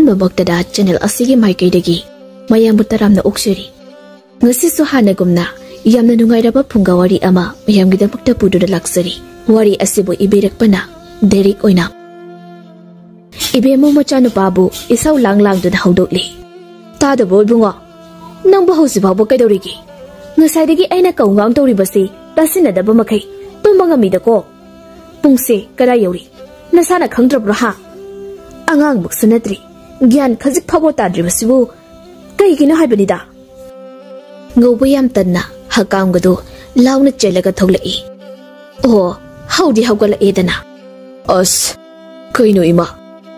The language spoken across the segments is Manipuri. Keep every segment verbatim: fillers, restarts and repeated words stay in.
ꯑꯍꯥꯟꯕꯃꯛꯇꯗ ꯆꯦꯅꯦꯜ ꯑꯁꯤꯒꯤ ꯃꯥꯏꯀꯩꯗꯒꯤ ꯃꯌꯥꯝꯕꯨ ꯇꯔꯥꯝꯅ ꯑꯣꯛꯆꯔꯤ꯫ ꯉꯁꯤꯁꯨ ꯍꯥꯟꯅꯒꯨꯝꯅ ꯌꯥꯝꯅ ꯅꯨꯡꯉꯥꯏꯔꯕ ꯐꯨꯡꯒꯥ ꯋꯥꯔꯤ ꯑꯃ ꯃꯌꯥꯝꯒꯤꯗꯃꯛꯇ ꯄꯨꯗꯨꯅ ꯂꯥꯛꯆꯔꯤ꯫ ꯋꯥꯔꯤ ꯑꯁꯤꯕꯨ ꯏꯕꯤꯔꯛꯄꯅ ꯗꯦꯔꯤꯛ ꯑꯣꯏꯅ꯫ ꯏꯕꯦꯝꯃ ꯃꯆꯥꯅꯨꯄꯥꯕꯨ ꯏꯁꯧ ꯂꯥꯡ ꯂꯥꯡꯗꯨꯅ ꯍꯧꯗꯣꯛꯂꯤ꯫ "ꯇꯥꯗꯕ꯭ꯔꯣ ꯏꯕꯨꯡꯉꯣ? ꯅꯪꯕꯨ ꯍꯧꯖꯤꯛ ꯐꯥꯎꯕ ꯀꯩꯗꯧꯔꯤꯒꯦ? ꯉꯁꯥꯏꯗꯒꯤ ꯑꯩꯅ ꯀꯧ ꯉꯥꯡ ꯇꯧꯔꯤꯕꯁꯤ ꯇꯥꯁꯤꯟꯅꯗꯕ ꯃꯈꯩ ꯇꯨꯝꯕ ꯉꯝꯃꯤꯗꯀꯣ꯫ ꯄꯨꯡꯁꯦ ꯀꯗꯥꯏ ꯌꯧꯔꯤ? ꯅꯁꯥꯅ ꯈꯪꯗ꯭ꯔꯕ꯭ꯔꯣ ꯍꯥ? ꯑꯉꯥꯡꯃꯛꯁꯨ ꯅꯠꯇ꯭ꯔꯤ, ꯒ꯭ꯌꯥꯟ ꯈꯖꯤꯛ ꯐꯥꯎꯕ ꯇꯥꯗ꯭ꯔꯤꯕꯁꯤꯕꯨ ꯀꯩꯒꯤꯅꯣ ꯍꯥꯏꯕꯅꯤꯗ?" ꯉꯧꯕ ꯌꯥꯝ ꯇꯟꯅ ꯍꯀꯥꯝꯒꯗꯨ ꯂꯥꯎꯅ ꯆꯦꯜꯂꯒ ꯊꯣꯛꯂꯛꯏ꯫ "ꯑꯣ, ꯍꯧꯗꯤ ꯍꯧꯒꯠꯂꯛꯑꯦꯗꯅ꯫" "ꯑꯁ, ꯀꯩꯅꯣ ꯏꯃꯥ?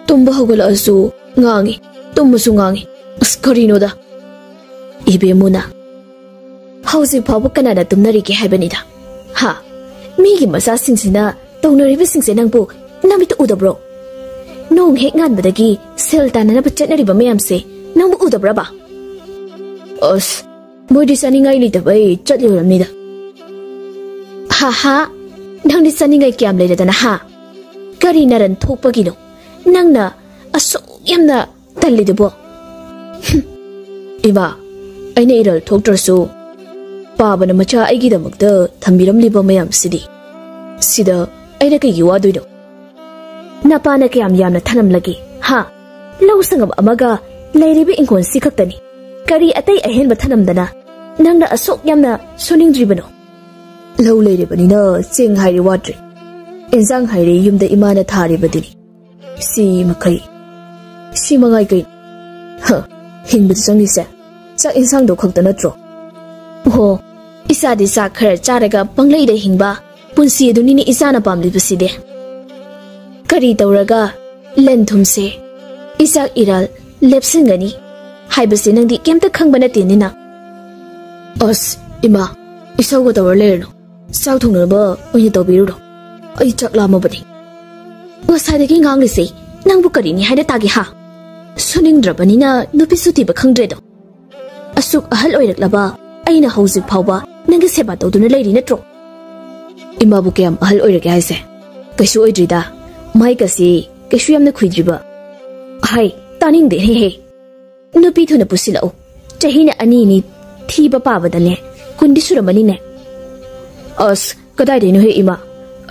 ꯇꯨꯝꯕ ꯍꯧꯒꯠꯂꯛꯑꯁꯨ ꯉꯥꯡꯉꯤ, ꯇꯨꯝꯃꯁꯨ ꯉꯥꯡꯉꯤ꯫ ꯑꯁ, ꯀꯔꯤꯅꯣꯗ?" ꯏꯕꯦꯝꯃꯨꯅ, "ꯍꯧꯖꯤꯛ ꯐꯥꯎꯕ ꯀꯅꯥꯅ ꯇꯨꯝꯅꯔꯤꯒꯦ ꯍꯥꯏꯕꯅꯤꯗ? ꯍꯥ? ꯃꯤꯒꯤ ꯃꯆꯥꯁꯤꯡꯁꯤꯅ ꯇꯧꯅꯔꯤꯕꯁꯤꯡꯁꯦ ꯅꯪꯕꯨ ꯅꯃꯤꯠꯇ ꯎꯗꯕ꯭ꯔꯣ? ꯅꯣꯡ ꯍꯦꯛ ꯉꯥꯟꯕꯗꯒꯤ ꯁꯦꯜ ꯇꯥꯟꯅꯅꯕ ꯆꯠꯅꯔꯤꯕ ꯃꯌꯥꯝꯁꯦ ꯅꯪꯕꯨ ꯎꯗꯕ꯭ꯔꯕ?" "ꯑꯁ, ꯃꯣꯏꯗꯤ ꯆꯥꯅꯤꯡꯉꯥꯏ ꯂꯩꯇꯕꯩ ꯆꯠꯂꯤ ꯑꯣꯏꯔꯝꯅꯤꯗ꯫" "ꯍꯥ ꯍꯥ, ꯅꯪꯗꯤ ꯆꯥꯅꯤꯡꯉꯥꯏ ꯀꯌꯥꯝ ꯂꯩꯔꯗꯅ ꯍꯥ? ꯀꯔꯤ ꯅꯔꯟ ꯊꯣꯛꯄꯒꯤꯅꯣ ꯅꯪꯅ ꯑꯁꯨꯛ ꯌꯥꯝꯅ ꯇꯜꯂꯤꯗꯨꯕꯣ?" "ꯍꯨꯝ, ꯏꯃꯥ, ꯑꯩꯅ ꯏꯔꯜ ꯊꯣꯛꯇ꯭ꯔꯁꯨ ꯄꯥꯕꯅ ꯃꯆꯥ ꯑꯩꯒꯤꯗꯃꯛꯇ ꯊꯝꯕꯤꯔꯝꯂꯤꯕ ꯃꯌꯥꯝꯁꯤꯗꯤ, ꯁꯤꯗ ꯑꯩꯅ ꯀꯩꯒꯤ ꯋꯥꯗꯣꯏꯅꯣ?" "ꯅꯄꯥꯅ ꯀꯌꯥꯝ ꯌꯥꯝꯅ ꯊꯅꯝꯂꯒꯦ ꯍꯥ? ꯂꯧ ꯁꯪꯉꯝ ꯑꯃꯒ ꯂꯩꯔꯤꯕ ꯏꯪꯈꯣꯜꯁꯤ ꯈꯛꯇꯅꯤ꯫ ꯀꯔꯤ ꯑꯇꯩ ꯑꯍꯦꯟꯕ ꯊꯅꯝꯗꯅ ꯅꯪꯅ ꯑꯁꯨꯛ ꯌꯥꯝꯅ ꯁꯨꯅꯤꯡꯗ꯭ꯔꯤꯕꯅꯣ?" "ꯂꯧ ꯂꯩꯔꯤꯕꯅꯤꯅ ꯆꯦꯡ ꯍꯥꯏꯔꯦ ꯋꯥꯠꯇ꯭ꯔꯦ, ꯏꯟꯖꯥꯡ ꯍꯥꯏꯔꯦ ꯌꯨꯝꯗ ꯏꯃꯥꯅ ꯊꯥꯔꯤꯕꯗꯨꯅꯤ꯫ ꯁꯤ ꯃꯈꯩ, ꯁꯤ ꯃꯉꯥꯏ ꯀꯩꯅꯣ? ꯍ, ꯍꯤꯡꯕꯗ ꯆꯪꯉꯤꯁꯦ ꯆꯥꯛ ꯏꯟꯁꯥꯡꯗꯣ ꯈꯛꯇ ꯅꯠꯇ꯭ꯔꯣ?" "ꯑꯣꯍꯣ, ꯏꯆꯥꯗꯤ ꯆꯥꯛ ꯈꯔ ꯆꯥꯔꯒ ꯄꯪꯂꯩꯗ ꯍꯤꯡꯕ ꯄꯨꯟꯁꯤ ꯑꯗꯨꯅꯤꯅꯦ ꯏꯆꯥꯅ ꯄꯥꯝꯂꯤꯕꯁꯤꯗꯤ꯫ ꯀꯔꯤ ꯇꯧꯔꯒ ꯂꯟ ꯊꯨꯝꯁꯦ, ꯏꯆꯥꯛ ꯏꯔꯥꯜ ꯂꯦꯞꯁꯤꯟꯒꯅꯤ ꯍꯥꯏꯕꯁꯦ ꯅꯪꯗꯤ ꯀꯩꯝꯇ ꯈꯪꯕ ꯅꯠꯇꯦꯅꯤꯅ?" "ꯑꯁ, ꯏꯃꯥ, ꯏꯁꯧꯒ ꯇꯧꯔ ꯂꯩꯔꯅꯨ꯫ ꯆꯥꯛ ꯊꯣꯡꯅꯕ ꯑꯣꯏꯅ ꯇꯧꯕꯤꯔꯨꯔꯣ꯫ ꯑꯩ ꯆꯥꯛ ꯂꯥꯝꯃꯕꯅꯤ꯫" "ꯉꯁꯥꯏꯗꯒꯤ ꯉꯥꯡꯂꯤꯁꯦ ꯅꯪꯕꯨ ꯀꯔꯤꯅꯤ ꯍꯥꯏꯅ ꯇꯥꯒꯦ ꯍꯥ? ꯁꯨꯅꯤꯡꯗ꯭ꯔꯕꯅꯤꯅ ꯅꯨꯄꯤꯁꯨ ꯊꯤꯕ ꯈꯪꯗ꯭ꯔꯦꯗꯣ꯫ ꯑꯁꯨꯛ ꯑꯍꯜ ꯑꯣꯏꯔꯛꯂꯕ ꯑꯩꯅ ꯍꯧꯖꯤꯛ ꯐꯥꯎꯕ ꯅꯪꯒꯤ ꯁꯦꯕꯥ ꯇꯧꯗꯨꯅ ꯂꯩꯔꯤ ꯅꯠꯇ꯭ꯔꯣ?" "ꯏꯃꯥꯕꯨ ꯀꯌꯥꯝ ꯑꯍꯜ ꯑꯣꯏꯔꯒꯦ ꯍꯥꯏꯁꯦ? ꯀꯩꯁꯨ ꯑꯣꯏꯗ꯭ꯔꯤꯗ, ꯃꯥꯏꯒꯁꯤ ꯀꯩꯁꯨ ꯌꯥꯝꯅ ꯈꯨꯏꯗ꯭ꯔꯤꯕ꯫ ꯍꯥꯏ, ꯇꯥꯅꯤꯡꯗꯦꯅꯦꯍꯦ꯫ ꯅꯨꯄꯤ ꯊꯨꯅ ꯄꯨꯁꯤꯜꯂꯛꯎ꯫ ꯆꯍꯤꯅ ꯑꯅꯤꯅꯤ ꯊꯤꯕ ꯄꯥꯕꯗꯅꯦ, ꯀꯨꯟꯗꯤ ꯁꯨꯔꯝꯃꯅꯤꯅꯦ꯫ ꯑꯁ, ꯀꯗꯥꯏꯗꯩꯅꯣꯍꯦ ꯏꯃꯥ?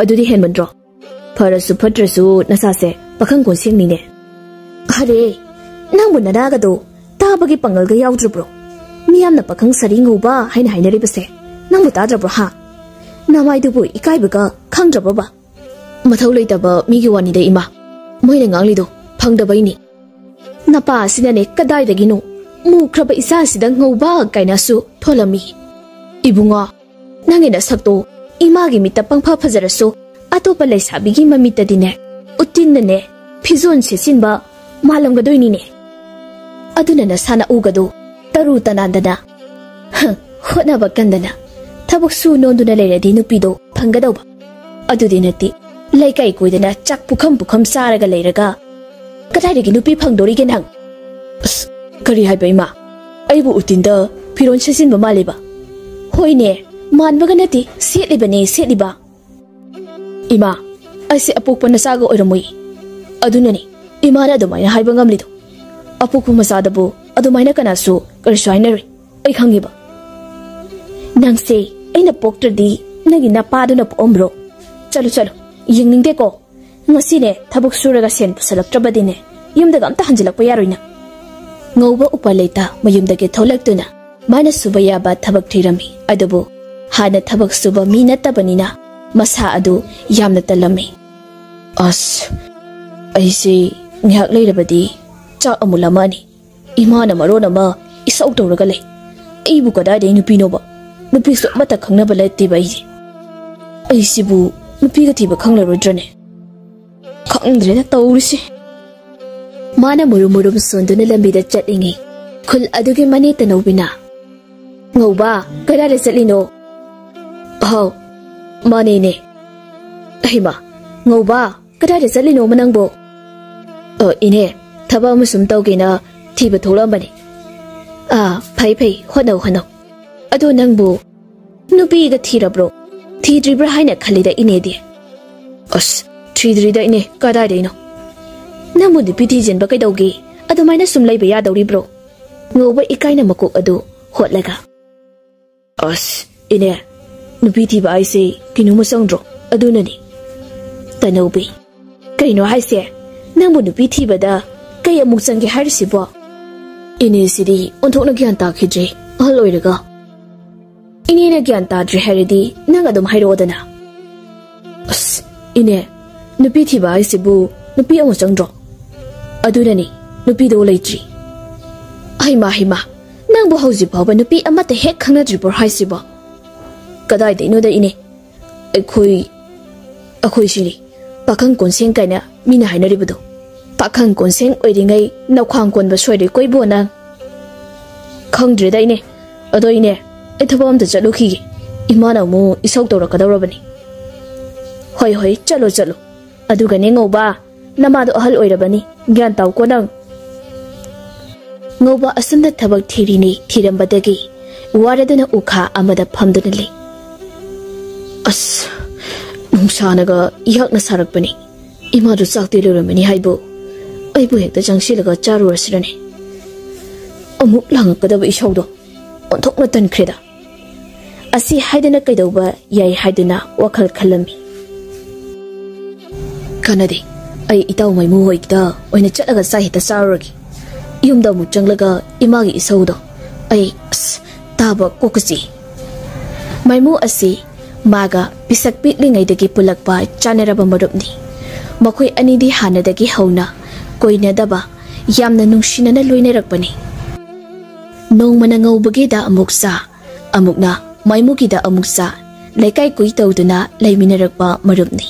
ꯑꯗꯨꯗꯤ ꯍꯦꯟꯃꯟꯗ꯭ꯔꯣ? ꯐꯔꯁꯨ ꯐꯠꯇ꯭ꯔꯁꯨ ꯅꯆꯥꯁꯦ ꯄꯥꯈꯪ ꯀꯣꯟꯁꯦꯡꯅꯤꯅꯦ꯫ ꯑꯔꯦ, ꯅꯪꯕꯨ ꯅꯅꯥꯒꯗꯣ ꯇꯥꯕꯒꯤ ꯄꯥꯡꯒꯜꯒ ꯌꯥꯎꯗ꯭ꯔꯕ꯭ꯔꯣ? ꯃꯤꯌꯥꯝꯅ ꯄꯥꯈꯪ ꯁꯥꯔꯤ ꯉꯧꯕ ꯍꯥꯏꯅ ꯍꯥꯏꯅꯔꯤꯕꯁꯦ ꯅꯪꯕꯨ ꯇꯥꯗ꯭ꯔꯕ꯭ꯔꯣ ꯍꯥ? ꯅꯃꯥꯏꯗꯨꯕꯨ ꯏꯀꯥꯏꯕꯒ ꯈꯪꯗ꯭ꯔꯕꯣꯕ? ꯃꯊꯧ ꯂꯩꯇꯕ ꯃꯤꯒꯤ ꯋꯥꯅꯤꯗ ꯏꯃꯥ, ꯃꯣꯏꯅ ꯉꯥꯡꯂꯤꯗꯣ ꯐꯪꯗꯕꯩꯅꯤ꯫ ꯅꯄꯥ ꯑꯁꯤꯅꯅꯦ ꯀꯗꯥꯏꯗꯒꯤꯅꯣ ꯃꯨꯈ꯭ꯔꯕ ꯏꯆꯥꯁꯤꯗ ꯉꯧꯕ ꯀꯥꯏꯅꯁꯨ ꯊꯣꯜꯂꯝꯃꯤ꯫ ꯏꯕꯨꯡꯉꯣ, ꯅꯪꯒꯤ ꯅꯁꯛꯇꯣ ꯏꯃꯥꯒꯤ ꯃꯤꯠꯇ ꯄꯪꯐ ꯐꯖꯔꯁꯨ ꯑꯇꯣꯞꯄ ꯂꯩꯁꯥꯕꯤꯒꯤ ꯃꯃꯤꯠꯇꯗꯤꯅꯦ ꯎꯠꯇꯤꯟꯅꯅꯦ ꯐꯤꯖꯣꯜ ꯁꯦꯠꯆꯤꯟꯕ ꯃꯥꯜꯂꯝꯒꯗꯣꯏꯅꯤꯅꯦ꯫ ꯑꯗꯨꯅ ꯅꯁꯥꯅ ꯎꯒꯗꯣ ꯇꯔꯨ ꯇꯅꯥꯟꯗꯅ, ꯍ, ꯍꯣꯠꯅꯕ ꯀꯟꯗꯅ ꯊꯕꯛ ꯁꯨ ꯅꯣꯝꯗꯨꯅ ꯂꯩꯔꯗꯤ ꯅꯨꯄꯤꯗꯣ ꯐꯪꯒꯗꯧꯕ꯫ ꯑꯗꯨꯗꯤ ꯅꯠꯇꯦ, ꯂꯩꯀꯥꯏ ꯀꯣꯏꯗꯅ ꯆꯥꯛ ꯄꯨꯈꯝ ꯄꯨꯈꯝ ꯆꯥꯔꯒ ꯂꯩꯔꯒ ꯀꯗꯥꯏꯗꯒꯤ ꯅꯨꯄꯤ ꯐꯪꯗꯣꯔꯤꯒꯦ ꯅꯪ? ꯑꯁ, ꯀꯔꯤ ꯍꯥꯏꯕ ꯏꯃꯥ? ꯑꯩꯕꯨ ꯎꯇꯤꯟꯗ ꯐꯤꯔꯣꯜ ꯁꯦꯠꯆꯤꯟꯕ ꯃꯥꯜꯂꯤꯕ? ꯍꯣꯏꯅꯦ, ꯃꯥꯟꯕꯒ ꯅꯠꯇꯦ, ꯁꯦꯠꯂꯤꯕꯅꯦ, ꯁꯦꯠꯂꯤꯕ꯫ ꯏꯃꯥ, ꯑꯩꯁꯦ ꯑꯄꯣꯛꯄ ꯅꯆꯥꯒ ꯑꯣꯏꯔꯝꯃꯣꯏ꯫ ꯑꯗꯨꯅꯅꯤ ꯏꯃꯥꯅ ꯑꯗꯨꯃꯥꯏꯅ ꯍꯥꯏꯕ ꯉꯝꯂꯤꯗꯣ꯫ ꯑꯄꯣꯛꯄ ꯃꯆꯥꯗꯕꯨ ꯑꯗꯨꯃꯥꯏꯅ ꯀꯅꯥꯁꯨ ꯀꯔꯤꯁꯨ ꯍꯥꯏꯅꯔꯣꯏ꯫ ꯑꯩ ꯈꯪꯉꯤꯕ꯫ ꯅꯪꯁꯦ ꯑꯩꯅ ꯄꯣꯛꯇ꯭ꯔꯗꯤ ꯅꯪꯒꯤ ꯅꯄꯥꯗꯨꯅ ꯄꯣꯛꯑꯝꯕ꯭ꯔꯣ? ꯆꯠꯂꯨ, ꯆꯠꯂꯨ, ꯌꯦꯡꯅꯤꯡꯗꯦꯀꯣ꯫ ꯉꯁꯤꯅꯦ ꯊꯕꯛ ꯁꯨꯔꯒ ꯁꯦꯟ ꯄꯨꯁꯜꯂꯛꯇ꯭ꯔꯕꯗꯤꯅꯦ ꯌꯨꯝꯗꯒ ꯑꯝꯇ ꯍꯟꯖꯤꯜꯂꯛꯄ ꯌꯥꯔꯣꯏ ꯅꯪ꯫ ꯉꯧꯕ ꯎꯄꯥꯏ ꯂꯩꯇ ꯃꯌꯨꯝꯗꯒꯤ ꯊꯣꯛꯂꯛꯇꯨꯅ ꯃꯥꯅ ꯁꯨꯕ ꯌꯥꯕ ꯊꯕꯛ ꯊꯤꯔꯝꯃꯤ꯫ ꯑꯗꯨꯕꯨ ꯍꯥꯟꯅ ꯊꯕꯛ ꯁꯨꯕ ꯃꯤ ꯅꯠꯇꯕꯅꯤꯅ ꯃꯁꯥ ꯑꯗꯨ ꯌꯥꯝꯅ ꯇꯜꯂꯝꯃꯤ꯫ ꯑꯁ, ꯑꯩꯁꯦ ꯉꯥꯏꯍꯥꯛ ꯂꯩꯔꯕꯗꯤ ꯆꯥꯛ ꯑꯃꯨꯛ ꯂꯥꯝꯃꯛꯑꯅꯤ꯫ ꯏꯃꯥꯅ ꯃꯔꯣꯟ ꯑꯃ ꯏꯁꯧ ꯇꯧꯔꯒ ꯂꯩ꯫ ꯑꯩꯕꯨ ꯀꯗꯥꯏꯗꯒꯤ ꯅꯨꯄꯤꯅꯣꯕ? ꯅꯨꯄꯤꯁꯨ ꯑꯃꯠꯇ ꯈꯪꯅꯕ ꯂꯩꯇꯦꯕ ꯑꯩꯁꯦ꯫ ꯑꯩꯁꯤꯕꯨ ꯅꯨꯄꯤꯒ ꯊꯤꯕ ꯈꯪꯂꯔꯣꯏꯗ꯭ꯔꯅꯦ? ꯈꯪꯗ꯭ꯔꯦꯗ ꯇꯧꯔꯤꯁꯦ꯫ ꯃꯥꯅ ꯃꯨꯔꯨꯝ ꯃꯨꯔꯨꯝ ꯁꯣꯟꯗꯨꯅ ꯂꯝꯕꯤꯗ ꯆꯠꯂꯤꯉꯩ ꯈꯨꯜ ꯑꯗꯨꯒꯤ ꯃꯅꯦ ꯇꯅꯧꯕꯤꯅ, "ꯉꯧꯕ, ꯀꯗꯥꯏꯗ ꯆꯠꯂꯤꯅꯣ?" "ꯍꯥꯎ, ꯃꯥꯅꯦꯅꯦ꯫ ꯑꯍꯩꯃꯥ, ꯉꯧꯕ, ꯀꯗꯥꯏꯗ ꯆꯠꯂꯤꯅꯣꯕ ꯅꯪꯕꯣ?" "ꯑ, ꯏꯅꯦ, ꯊꯕꯛ ꯑꯃ ꯁꯨꯝ ꯇꯧꯒꯦꯅ ꯊꯤꯕ ꯊꯣꯛꯂꯛꯑꯝꯕꯅꯦ꯫" "ꯑꯥ, ꯐꯩ ꯐꯩ, ꯍꯣꯠꯅꯧ ꯍꯣꯠꯅꯧ꯫ ꯑꯗꯣ ꯅꯪꯕꯨ ꯅꯨꯄꯤꯒ ꯊꯤꯔꯕ꯭ꯔꯣ? ꯊꯤꯗ꯭ꯔꯤꯕ꯭ꯔꯥ ꯍꯥꯏꯅ ꯈꯜꯂꯤꯗ ꯏꯅꯦꯗꯤ꯫" "ꯑꯁ, ꯊꯤꯗ꯭ꯔꯤꯗ ꯏꯅꯦ, ꯀꯗꯥꯏꯗꯩꯅꯣ?" "ꯅꯪꯕꯨ ꯅꯨꯄꯤ ꯊꯤꯖꯤꯟꯕ ꯀꯩꯗꯧꯒꯦ? ꯑꯗꯨꯃꯥꯏꯅ ꯁꯨꯝ ꯂꯩꯕ ꯌꯥꯗꯧꯔꯤꯕ꯭ꯔꯣ? ꯉꯧꯕ ꯏꯀꯥꯏꯅ ꯃꯀꯣꯛ ꯑꯗꯨ ꯍꯣꯠꯂꯒ, "ꯑꯁ, ꯏꯅꯦ, ꯅꯨꯄꯤ ꯊꯤꯕ ꯍꯥꯏꯁꯦ ꯀꯩꯅꯣꯝꯃ ꯆꯪꯗ꯭ꯔꯣ? ꯑꯗꯨꯅꯅꯤ꯫" ꯇꯅꯧꯕꯤ, "ꯀꯩꯅꯣ ꯍꯥꯏꯁꯦ? ꯅꯪꯕꯨ ꯅꯨꯄꯤ ꯊꯤꯕꯗ ꯀꯩ ꯑꯃꯨꯛ ꯆꯪꯒꯦ ꯍꯥꯏꯔꯤꯁꯤꯕꯣ?" ꯏꯅꯦꯁꯤꯗꯤ ꯑꯣꯟꯊꯣꯛꯅ ꯒ꯭ꯌꯥꯟ ꯇꯥꯈꯤꯗ꯭ꯔꯦ, ꯑꯍꯜ ꯑꯣꯏꯔꯒ꯫ "ꯏꯅꯦꯅ ꯒ꯭ꯌꯥꯟ ꯇꯥꯗ꯭ꯔꯦ ꯍꯥꯏꯔꯗꯤ ꯅꯪ ꯑꯗꯨꯝ ꯍꯥꯏꯔꯛꯑꯣꯗꯅ꯫" "ꯑꯁ, ꯏꯅꯦ, ꯅꯨꯄꯤ ꯊꯤꯕ ꯍꯥꯏꯁꯤꯕꯨ ꯅꯨꯄꯤ ꯑꯃꯨꯛ ꯆꯪꯗ꯭ꯔꯣ? ꯑꯗꯨꯅꯅꯤ ꯅꯨꯄꯤꯗꯣ ꯂꯩꯇ꯭ꯔꯤ꯫" "ꯍꯩꯃꯥ, ꯍꯩꯃꯥ, ꯅꯪꯕꯨ ꯍꯧꯖꯤꯛ ꯐꯥꯎꯕ ꯅꯨꯄꯤ ꯑꯃꯠꯇ ꯍꯦꯛ ꯈꯪꯅꯗ꯭ꯔꯤꯕ꯭ꯔꯣ ꯍꯥꯏꯁꯤꯕꯣ?" "ꯀꯗꯥꯏꯗꯩꯅꯣꯗ, ꯏꯅꯦ, ꯑꯩꯈꯣꯏ, ꯑꯩꯈꯣꯏꯁꯤꯅꯤ ꯄꯥꯈꯪ ꯀꯣꯟꯁꯦꯡ ꯀꯥꯏꯅ ꯃꯤꯅ ꯍꯥꯏꯅꯔꯤꯕꯗꯣ꯫ ꯄꯥꯈꯪ ꯀꯣꯟꯁꯦꯡ ꯑꯣꯏꯔꯤꯉꯩ ꯅꯈ꯭ꯋꯥꯡ ꯀꯣꯟꯕ ꯁꯣꯏꯔꯦ ꯀꯣꯏꯕꯣ ꯅꯪ꯫" "ꯈꯪꯗ꯭ꯔꯦꯗ, ꯏꯅꯦ꯫ ꯑꯗꯣ, ꯏꯅꯦ, ꯑꯩ ꯊꯕꯛ ꯑꯝꯇ ꯆꯠꯂꯨꯈꯤꯒꯦ꯫ ꯏꯃꯥꯅ ꯑꯃꯨꯛ ꯏꯁꯧ ꯇꯧꯔꯛꯀꯗꯧꯔꯕꯅꯤ꯫" "ꯍꯣꯏ, ꯍꯣꯏ, ꯆꯠꯂꯣ, ꯆꯠꯂꯣ꯫ ꯑꯗꯨꯒꯅꯦ ꯉꯧꯕ, ꯅꯃꯥꯗꯣ ꯑꯍꯜ ꯑꯣꯏꯔꯕꯅꯤ, ꯒ꯭ꯌꯥꯟ ꯇꯥꯎꯀꯣ ꯅꯪ꯫" ꯉꯧꯕ ꯑꯁꯨꯝꯅ ꯊꯕꯛ ꯊꯤꯔꯤꯅꯤ ꯊꯤꯔꯝꯕꯗꯒꯤ ꯋꯥꯔꯗꯨꯅ ꯎꯈꯥ ꯑꯃꯗ ꯐꯝꯗꯨꯅ ꯂꯩ꯫ "ꯑꯁ, ꯅꯨꯡꯁꯥꯅꯒ ꯏꯍꯛꯅ ꯁꯥꯔꯛꯄꯅꯤ꯫ ꯏꯃꯥꯗꯨ ꯆꯥꯛꯇꯤ ꯂꯣꯏꯔꯝꯃꯅꯤ ꯍꯥꯏꯕꯨ, ꯑꯩꯕꯨ ꯍꯦꯛꯇ ꯆꯪꯁꯤꯜꯂꯒ ꯆꯥꯔꯨꯔꯁꯤꯔꯅꯦ꯫ ꯑꯃꯨꯛ ꯂꯥꯡꯉꯛꯀꯗꯕ ꯏꯁꯧꯗꯣ ꯑꯣꯟꯊꯣꯛꯅ ꯇꯟꯈ꯭ꯔꯦꯗ꯫" ꯑꯁꯤ ꯍꯥꯏꯗꯅ ꯀꯩꯗꯧꯕ ꯌꯥꯏ ꯍꯥꯏꯗꯨꯅ ꯋꯥꯈꯜ ꯈꯜꯂꯝꯃꯤ꯫ "ꯀꯥꯟꯅꯗꯦ, ꯑꯩ ꯏꯇꯥꯎ ꯃꯥꯏꯃꯨ ꯍꯣꯏꯒꯤꯗ ꯑꯣꯏꯅ ꯆꯠꯂꯒ ꯆꯥꯛ ꯍꯦꯛꯇ ꯆꯥꯔꯨꯔꯒꯦ꯫ ꯌꯨꯝꯗ ꯑꯃꯨꯛ ꯆꯪꯂꯒ ꯏꯃꯥꯒꯤ ꯏꯁꯧꯗꯣ ꯑꯩ, ꯑꯁ, ꯇꯥꯕ ꯀꯣꯛꯀ ꯆꯤꯛꯏ꯫" ꯃꯥꯏꯃꯨ ꯑꯁꯤ ꯃꯥꯒ ꯄꯤꯁꯛ ꯄꯤꯛꯂꯤꯉꯩꯗꯒꯤ ꯄꯨꯜꯂꯛꯄ ꯆꯥꯟꯅꯔꯕ ꯃꯔꯨꯞꯅꯤ꯫ ꯃꯈꯣꯏ ꯑꯅꯤꯗꯤ ꯍꯥꯟꯅꯗꯒꯤ ꯍꯧꯅ ꯀꯣꯏꯅꯗꯕ, ꯌꯥꯝꯅ ꯅꯨꯡꯁꯤꯅꯅ ꯂꯣꯏꯅꯔꯛꯄꯅꯤ꯫ ꯅꯣꯡꯃꯅ ꯉꯧꯕꯒꯤꯗ ꯑꯃꯨꯛ ꯆꯥ, ꯑꯃꯨꯛꯅ ꯃꯥꯏꯃꯨꯒꯤꯗ ꯑꯃꯨꯛ ꯆꯥ, ꯂꯩꯀꯥꯏ ꯀꯨꯏ ꯇꯧꯗꯨꯅ ꯂꯩꯃꯤꯟꯅꯔꯛꯄ ꯃꯔꯨꯞꯅꯤ꯫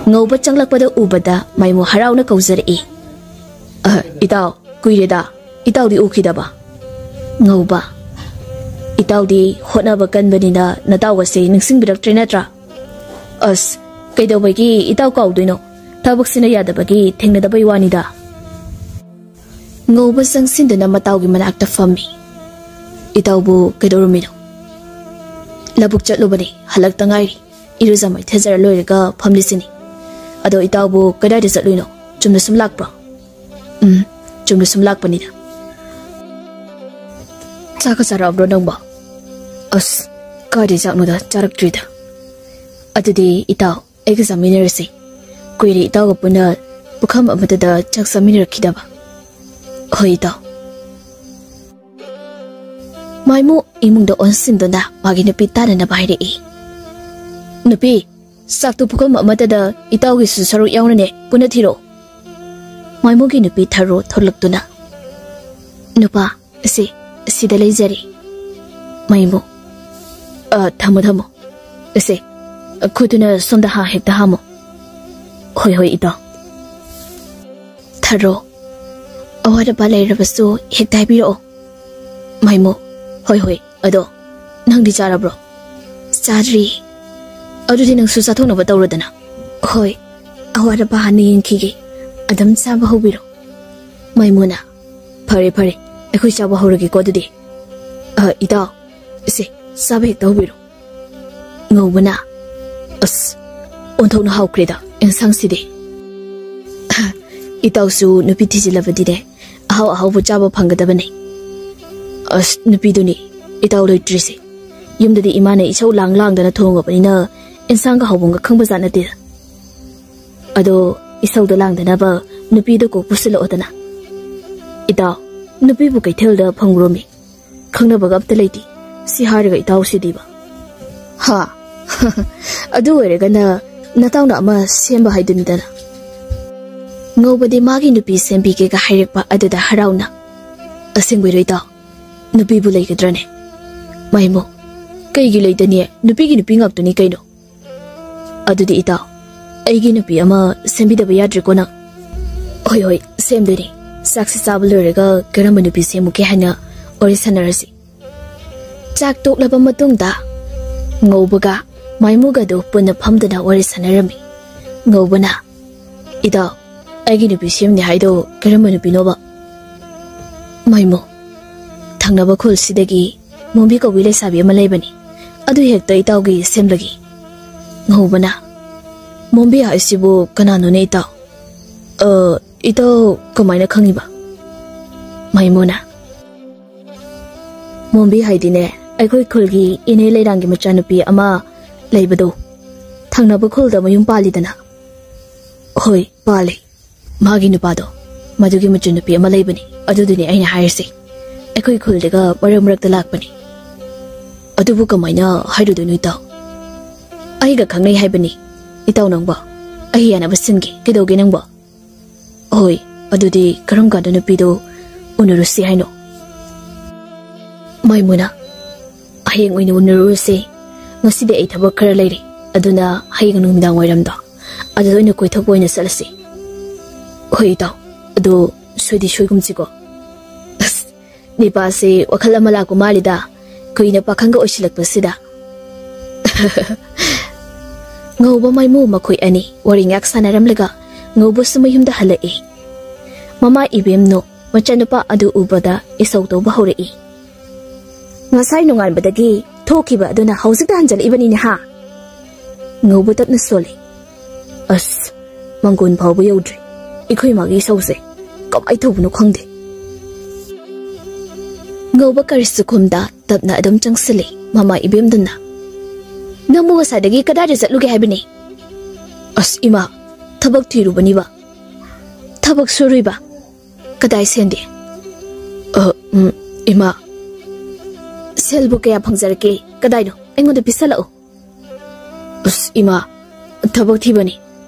ꯉꯧꯕ ꯆꯪꯂꯛꯄꯗ ꯎꯕꯗ ꯃꯥꯏꯃꯨ ꯍꯔꯥꯎꯅ ꯀꯧꯖꯔꯛꯏ꯫ "ꯑ, ꯏꯇꯥꯎ, ꯀꯨꯏꯔꯦꯗ, ꯏꯇꯥꯎꯗꯤ ꯎꯈꯤꯗꯕ꯫" ꯉꯧꯕ, "ꯏꯇꯥꯎꯗꯤ ꯍꯣꯠꯅꯕ ꯀꯟꯕꯅꯤꯅ ꯅꯇꯥꯎ ꯑꯁꯦ ꯅꯤꯡꯁꯤꯡꯕꯤꯔꯛꯇ꯭ꯔꯦ ꯅꯠꯇ꯭ꯔꯥ?" "ꯑꯁ, ꯀꯩꯗꯧꯕꯒꯤ ꯏꯇꯥꯎ ꯀꯥꯎꯗꯣꯏꯅꯣ? ꯊꯕꯛꯁꯤꯅ ꯌꯥꯗꯕꯒꯤ ꯊꯦꯡꯅꯗꯕꯩ ꯋꯥꯅꯤꯗ꯫" ꯉꯧꯕ ꯆꯪꯁꯤꯟꯗꯨꯅ ꯃꯇꯥꯎꯒꯤ ꯃꯅꯥꯛꯇ ꯐꯝꯃꯤ꯫ "ꯏꯇꯥꯎꯕꯨ ꯀꯩꯗꯧꯔꯝꯃꯤꯅꯣ?" "ꯂꯧꯕꯨꯛ ꯆꯠꯂꯨꯕꯅꯤ, ꯍꯜꯂꯛꯇ ꯉꯥꯏꯔꯤ꯫ ꯏꯔꯨꯖ ꯃꯥꯏꯊꯖꯔ ꯂꯣꯏꯔꯒ ꯐꯝꯂꯤꯁꯤꯅꯤ꯫ ꯑꯗꯣ ꯏꯇꯥꯎꯕꯨ ꯀꯗꯥꯏꯗ ꯆꯠꯂꯨꯏꯅꯣ? ꯆꯨꯝꯅ ꯁꯨꯝ ꯂꯥꯛꯄ꯭ꯔꯣ?" "ꯎꯝ, ꯆꯨꯝꯅ ꯁꯨꯝ ꯂꯥꯛꯄꯅꯤꯗ꯫ ꯆꯥꯛꯀ ꯆꯥꯔꯛꯑꯕ꯭ꯔꯣ ꯅꯪꯕꯣ? ꯑꯁ, ꯀꯥꯏꯗꯩ ꯆꯥꯛꯅꯣꯗ, ꯆꯥꯔꯛꯇ꯭ꯔꯤꯗ꯫ ꯑꯗꯨꯗꯤ ꯏꯇꯥꯎ, ꯑꯩꯒ ꯆꯥꯃꯤꯟꯅꯔꯁꯤ꯫ ꯀꯨꯏꯔꯦ ꯏꯇꯥꯎꯒ ꯄꯨꯟꯅ ꯄꯨꯈꯝ ꯑꯃꯠꯇꯗ ꯆꯥꯛ ꯆꯥꯃꯤꯟꯅꯔꯛꯈꯤꯗꯕ꯫ ꯍꯣꯏ ꯏꯇꯥꯎ꯫ ꯃꯥꯏꯃꯨ ꯏꯃꯨꯡꯗ ꯑꯣꯟꯁꯤꯟꯗꯨꯅ ꯃꯥꯒꯤ ꯅꯨꯄꯤ ꯇꯥꯟꯅꯅꯕ ꯍꯥꯏꯔꯛꯏ꯫ ꯅꯨꯄꯤ, ꯆꯥꯛꯇꯨ ꯄꯨꯈꯝ ꯑꯃꯠꯇꯗ ꯏꯇꯥꯎꯒꯤꯁꯨ ꯁꯔꯨꯛ ꯌꯥꯎꯅꯅꯦ ꯄꯨꯟꯅ ꯊꯤꯔꯛꯑꯣ꯫ ꯃꯥꯏꯃꯨꯒꯤ ꯅꯨꯄꯤ ꯊꯔꯣ ꯊꯣꯛꯂꯛꯇꯨꯅ, ꯅꯨꯄꯥ, ꯑꯁꯤ, ꯑꯁꯤꯗ ꯂꯩꯖꯔꯦ꯫ ꯃꯥꯏꯃꯨ, "ꯑ, ꯊꯝꯃꯣ, ꯊꯝꯃꯣ꯫ ꯑꯁꯦ, ꯈꯨꯠꯇꯨꯅ ꯁꯣꯝꯗ ꯍꯥ ꯍꯦꯛꯇ ꯍꯥꯝꯃꯣ꯫" "ꯍꯣꯏ, ꯍꯣꯏ, ꯏꯇꯥꯎ꯫" ꯊꯔꯣ, "ꯑꯋꯥꯠ ꯑꯄꯥ ꯂꯩꯔꯕꯁꯨ ꯍꯦꯛꯇ ꯍꯥꯏꯕꯤꯔꯛꯑꯣ꯫" ꯃꯥꯏꯃꯨ, "ꯍꯣꯏ, ꯍꯣꯏ, ꯑꯗꯣ ꯅꯪꯗꯤ ꯆꯥꯔꯕ꯭ꯔꯣ?" "ꯆꯥꯗ꯭ꯔꯤ꯫" "ꯑꯗꯨꯗꯤ ꯅꯪꯁꯨ ꯆꯥꯊꯣꯛꯅꯕ ꯇꯧꯔꯣꯗꯅ꯫" "ꯍꯣꯏ, ꯑꯋꯥꯠ ꯑꯄꯥ ꯍꯥꯟꯅ ꯌꯦꯡꯈꯤꯒꯦ, ꯑꯗꯨꯝ ꯆꯥꯕ ꯍꯧꯕꯤꯔꯣ꯫" ꯃꯥꯏꯃꯨꯅ, "ꯐꯔꯦ, ꯐꯔꯦ, ꯑꯩꯈꯣꯏ ꯆꯥꯕ ꯍꯧꯔꯒꯦꯀꯣ ꯑꯗꯨꯗꯤ꯫ ꯑ, ꯏꯇꯥꯎ, ꯏꯁꯦ, ꯆꯥꯕ ꯍꯦꯛꯇ ꯍꯧꯕꯤꯔꯣ꯫" ꯉꯧꯕꯅ, "ꯑꯁ, ꯑꯣꯟꯊꯣꯛꯅ ꯍꯥꯎꯈ꯭ꯔꯦꯗ ꯏꯟꯁꯥꯡꯁꯤꯗꯤ꯫" "ꯏꯇꯥꯎꯁꯨ ꯅꯨꯄꯤ ꯊꯤꯖꯤꯜꯂꯕꯗꯤꯅꯦ, ꯑꯍꯥꯎ ꯑꯍꯥꯎꯕ ꯆꯥꯕ ꯐꯪꯒꯗꯕꯅꯦ꯫" "ꯑꯁ, ꯅꯨꯄꯤꯗꯨꯅꯤ ꯏꯇꯥꯎ ꯂꯩꯇ꯭ꯔꯤꯁꯦ꯫ ꯌꯨꯝꯗꯗꯤ ꯏꯃꯥꯅ ꯏꯁꯧ ꯂꯥꯡ ꯂꯥꯡꯗꯅ ꯊꯣꯡꯉꯕꯅꯤꯅ ꯏꯟꯁꯥꯡꯒ ꯍꯥꯎꯐꯝꯒ ꯈꯪꯕꯖꯥꯠ ꯅꯠꯇꯦꯗ꯫ ꯑꯗꯣ ꯏꯁꯧꯗꯣ ꯂꯥꯡꯗꯅꯕ ꯅꯨꯄꯤꯗꯣ ꯀꯣꯛ ꯄꯨꯁꯤꯜꯂꯛꯑꯣꯗꯅ꯫" "ꯏꯇꯥꯎ, ꯅꯨꯄꯤꯕꯨ ꯀꯩꯊꯦꯜꯗ ꯐꯪꯕ꯭ꯔꯣꯃꯤ? ꯈꯪꯅꯕꯒ ꯑꯝꯇ ꯂꯩꯇꯦ꯫ ꯁꯤ ꯍꯥꯏꯔꯒ ꯏꯇꯥꯎꯁꯤꯗꯤꯕ꯫" "ꯍꯥ? ꯑꯗꯨ ꯑꯣꯏꯔꯒꯅ ꯅꯇꯥꯎꯅ ꯑꯃ ꯁꯦꯝꯕ ꯍꯥꯏꯗꯨꯅꯤꯗꯅ꯫" ꯉꯧꯕꯗꯤ ꯃꯥꯒꯤ ꯅꯨꯄꯤ ꯁꯦꯝꯕꯤꯒꯦꯒ ꯍꯥꯏꯔꯛꯄ ꯑꯗꯨꯗ ꯍꯔꯥꯎꯅ, "ꯑꯁꯦꯡꯕꯩꯔꯣ ꯏꯇꯥꯎ? ꯅꯨꯄꯤꯕꯨ ꯂꯩꯒꯗ꯭ꯔꯅꯦ?" "ꯃꯥꯏꯃꯣ, ꯀꯩꯒꯤ ꯂꯩꯇꯅꯤ? ꯅꯨꯄꯤꯒꯤ ꯅꯨꯄꯤ ꯉꯥꯛꯇꯅꯤ ꯀꯩꯅꯣ꯫" "ꯑꯗꯨꯗꯤ ꯏꯇꯥꯎ, ꯑꯩꯒꯤ ꯅꯨꯄꯤ ꯑꯃ ꯁꯦꯝꯕꯤꯗꯕ ꯌꯥꯗ꯭ꯔꯦꯀꯣ ꯅꯪ?" "ꯍꯣꯏ, ꯍꯣꯏ, ꯁꯦꯝꯗꯣꯏꯅꯦ꯫ ꯆꯥꯛꯁꯤ ꯆꯥꯕ ꯂꯣꯏꯔꯒ ꯀꯔꯝꯕ ꯅꯨꯄꯤ ꯁꯦꯝꯃꯨꯒꯦ ꯍꯥꯏꯅ ꯋꯥꯔꯤ ꯁꯥꯟꯅꯔꯁꯤ꯫" ꯆꯥꯛ ꯇꯣꯛꯂꯕ ꯃꯇꯨꯡꯗ ꯉꯧꯕꯒ ꯃꯥꯏꯃꯨꯒꯗꯨ ꯄꯨꯟꯅ ꯐꯝꯗꯨꯅ ꯋꯥꯔꯤ ꯁꯥꯟꯅꯔꯝꯃꯤ꯫ ꯉꯧꯕꯅ, "ꯏꯇꯥꯎ, ꯑꯩꯒꯤ ꯅꯨꯄꯤ ꯁꯦꯝꯅꯤ ꯍꯥꯏꯗꯣ ꯀꯔꯝꯕ ꯅꯨꯄꯤꯅꯣꯕ?" ꯃꯥꯏꯃꯨ, "ꯊꯪꯅꯕ ꯈꯨꯜꯁꯤꯗꯒꯤ ꯃꯣꯝꯕꯤ ꯀꯧꯕꯤ ꯂꯩꯁꯥꯕꯤ ꯑꯃ ꯂꯩꯕꯅꯤ, ꯑꯗꯨ ꯍꯦꯛꯇ ꯏꯇꯥꯎꯒꯤ ꯁꯦꯝꯂꯒꯦ꯫" ꯉꯧꯕꯅ, "ꯃꯣꯝꯕꯤ ꯍꯥꯏꯁꯤꯕꯨ ꯀꯅꯥꯅꯣꯅꯦ ꯏꯇꯥꯎ?" "ꯑ, ꯏꯇꯥꯎ ꯀꯃꯥꯏꯅ ꯈꯪꯉꯤꯕ?" ꯃꯥꯏꯃꯨꯅ, ꯃꯣꯝꯕꯤ ꯍꯥꯏꯗꯤꯅꯦ, ꯑꯩꯈꯣꯏ ꯈꯨꯜꯒꯤ ꯏꯅꯦ ꯂꯩꯔꯥꯡꯒꯤ ꯃꯆꯥꯅꯨꯄꯤ ꯑꯃ ꯂꯩꯕꯗꯣ, ꯊꯪꯅꯕ ꯈꯨꯜꯗ ꯃꯌꯨꯝ ꯄꯥꯜꯂꯤꯗꯅ꯫ ꯍꯣꯏ, ꯄꯥꯜꯂꯤ꯫ ꯃꯥꯒꯤ ꯅꯨꯄꯥꯗꯣ, ꯃꯗꯨꯒꯤ ꯃꯆꯟꯅꯨꯄꯤ ꯑꯃ ꯂꯩꯕꯅꯤ꯫ ꯑꯗꯨꯗꯨꯅꯤ ꯑꯩꯅ ꯍꯥꯏꯔꯤꯁꯦ꯫ ꯑꯩꯈꯣꯏ ꯈꯨꯜꯗꯒ ꯃꯔꯛ ꯃꯔꯛꯇ ꯂꯥꯛꯄꯅꯤ꯫ ꯑꯗꯨꯕꯨ ꯀꯃꯥꯏꯅ ꯍꯥꯏꯔꯨꯗꯣꯏꯅꯣ, ꯏꯇꯥꯎ? ꯑꯩꯒ ꯈꯪꯅꯩ ꯍꯥꯏꯕꯅꯤ꯫ ꯏꯇꯥꯎ ꯅꯪꯕꯣ, ꯑꯩ ꯌꯥꯅꯕ ꯁꯤꯟꯒꯦ꯫ ꯀꯩꯗꯧꯒꯦ ꯅꯪꯕꯣ? ꯍꯣꯏ, ꯑꯗꯨꯗꯤ ꯀꯔꯝ ꯀꯥꯟꯗ ꯅꯨꯄꯤꯗꯣ ꯎꯅꯔꯨꯁꯤ ꯍꯥꯏꯅꯣ? ꯃꯥꯏꯃꯨꯅ, ꯍꯌꯦꯡ ꯑꯣꯏꯅ ꯎꯅꯔꯨꯔꯁꯦ꯫ ꯉꯁꯤꯗꯤ ꯑꯩ ꯊꯕꯛ ꯈꯔ ꯂꯩꯔꯦ, ꯑꯗꯨꯅ ꯍꯌꯦꯡ ꯅꯨꯃꯤꯗꯥꯡ ꯋꯥꯏꯔꯝꯗꯣ ꯑꯗꯨꯗ ꯑꯣꯏꯅ ꯀꯣꯏꯊꯣꯛꯄ ꯑꯣꯏꯅ ꯆꯠꯂꯁꯤ꯫ ꯍꯣꯏ ꯏꯇꯥꯎ, ꯑꯗꯣ ꯁꯣꯏꯗꯤ ꯁꯣꯏꯒꯨꯝꯁꯤꯀꯣ꯫ ꯑꯁ, ꯅꯤꯄꯥꯁꯦ ꯋꯥꯈꯜ ꯑꯃ ꯂꯥꯛꯄ ꯃꯥꯜꯂꯤꯗ, ꯀꯨꯏꯅ ꯄꯥꯈꯪꯒ ꯑꯣꯏꯁꯤꯜꯂꯛꯄꯁꯤꯗ꯫ ꯉꯧꯕ ꯃꯥꯏꯃꯨ ꯃꯈꯣꯏ ꯑꯅꯤ ꯋꯥꯔꯤ ꯉꯥꯛ ꯁꯥꯟꯅꯔꯝꯂꯒ ꯉꯧꯕꯁꯨ ꯃꯌꯨꯝꯗ ꯍꯜꯂꯛꯏ꯫ ꯃꯃꯥ ꯏꯕꯦꯝꯅꯨ ꯃꯆꯥꯅꯨꯄꯥ ꯑꯗꯨ ꯎꯕꯗ ꯏꯁꯧ ꯇꯧꯕ ꯍꯧꯔꯛꯏ꯫ "ꯉꯁꯥꯏ ꯅꯣꯡꯉꯥꯟꯕꯗꯒꯤ ꯊꯣꯛꯈꯤꯕ ꯑꯗꯨꯅ ꯍꯧꯖꯤꯛꯇ ꯍꯟꯖꯤꯜꯂꯛꯏꯕꯅꯤꯅꯦ ꯍꯥ?" ꯉꯧꯕ ꯇꯞꯅ ꯁꯣꯜꯂꯤ꯫ "ꯑꯁ, ꯃꯪꯒꯣꯟ ꯐꯥꯎꯕ ꯌꯧꯗ꯭ꯔꯤ꯫ ꯑꯩꯈꯣꯏ ꯃꯥꯒꯤ ꯏꯁꯧꯁꯦ ꯀꯃꯥꯏ ꯇꯧꯕꯅꯣ ꯈꯪꯗꯦ꯫" ꯉꯧꯕ ꯀꯔꯤꯁꯨ ꯈꯨꯝꯗ ꯇꯞꯅ ꯑꯗꯨꯝ ꯆꯪꯁꯤꯜꯂꯤ꯫ ꯃꯃꯥ ꯏꯕꯦꯝꯗꯨꯅ, "ꯅꯪꯕꯨ ꯉꯁꯥꯏꯗꯒꯤ ꯀꯗꯥꯏꯗ ꯆꯠꯂꯨꯒꯦ ꯍꯥꯏꯕꯅꯤ?" "ꯑꯁ ꯏꯃꯥ, ꯊꯕꯛ ꯊꯤꯔꯨꯕꯅꯤꯕ꯫" "ꯊꯕꯛ ꯁꯨꯔꯨꯏꯕ? ꯀꯗꯥꯏ ꯁꯦꯟꯗꯤ?" "ꯑ, ꯎꯝ, ꯏꯃꯥ꯫" "ꯁꯦꯜꯕꯨ ꯀꯌꯥ ꯐꯪꯖꯔꯛꯀꯦ? ꯀꯗꯥꯏꯅꯣ? ꯑꯩꯉꯣꯟꯗ ꯄꯤꯁꯜꯂꯛꯎ꯫" "ꯑꯁ ꯏꯃꯥ, ꯊꯕꯛ ꯊꯤꯕꯅꯤ꯫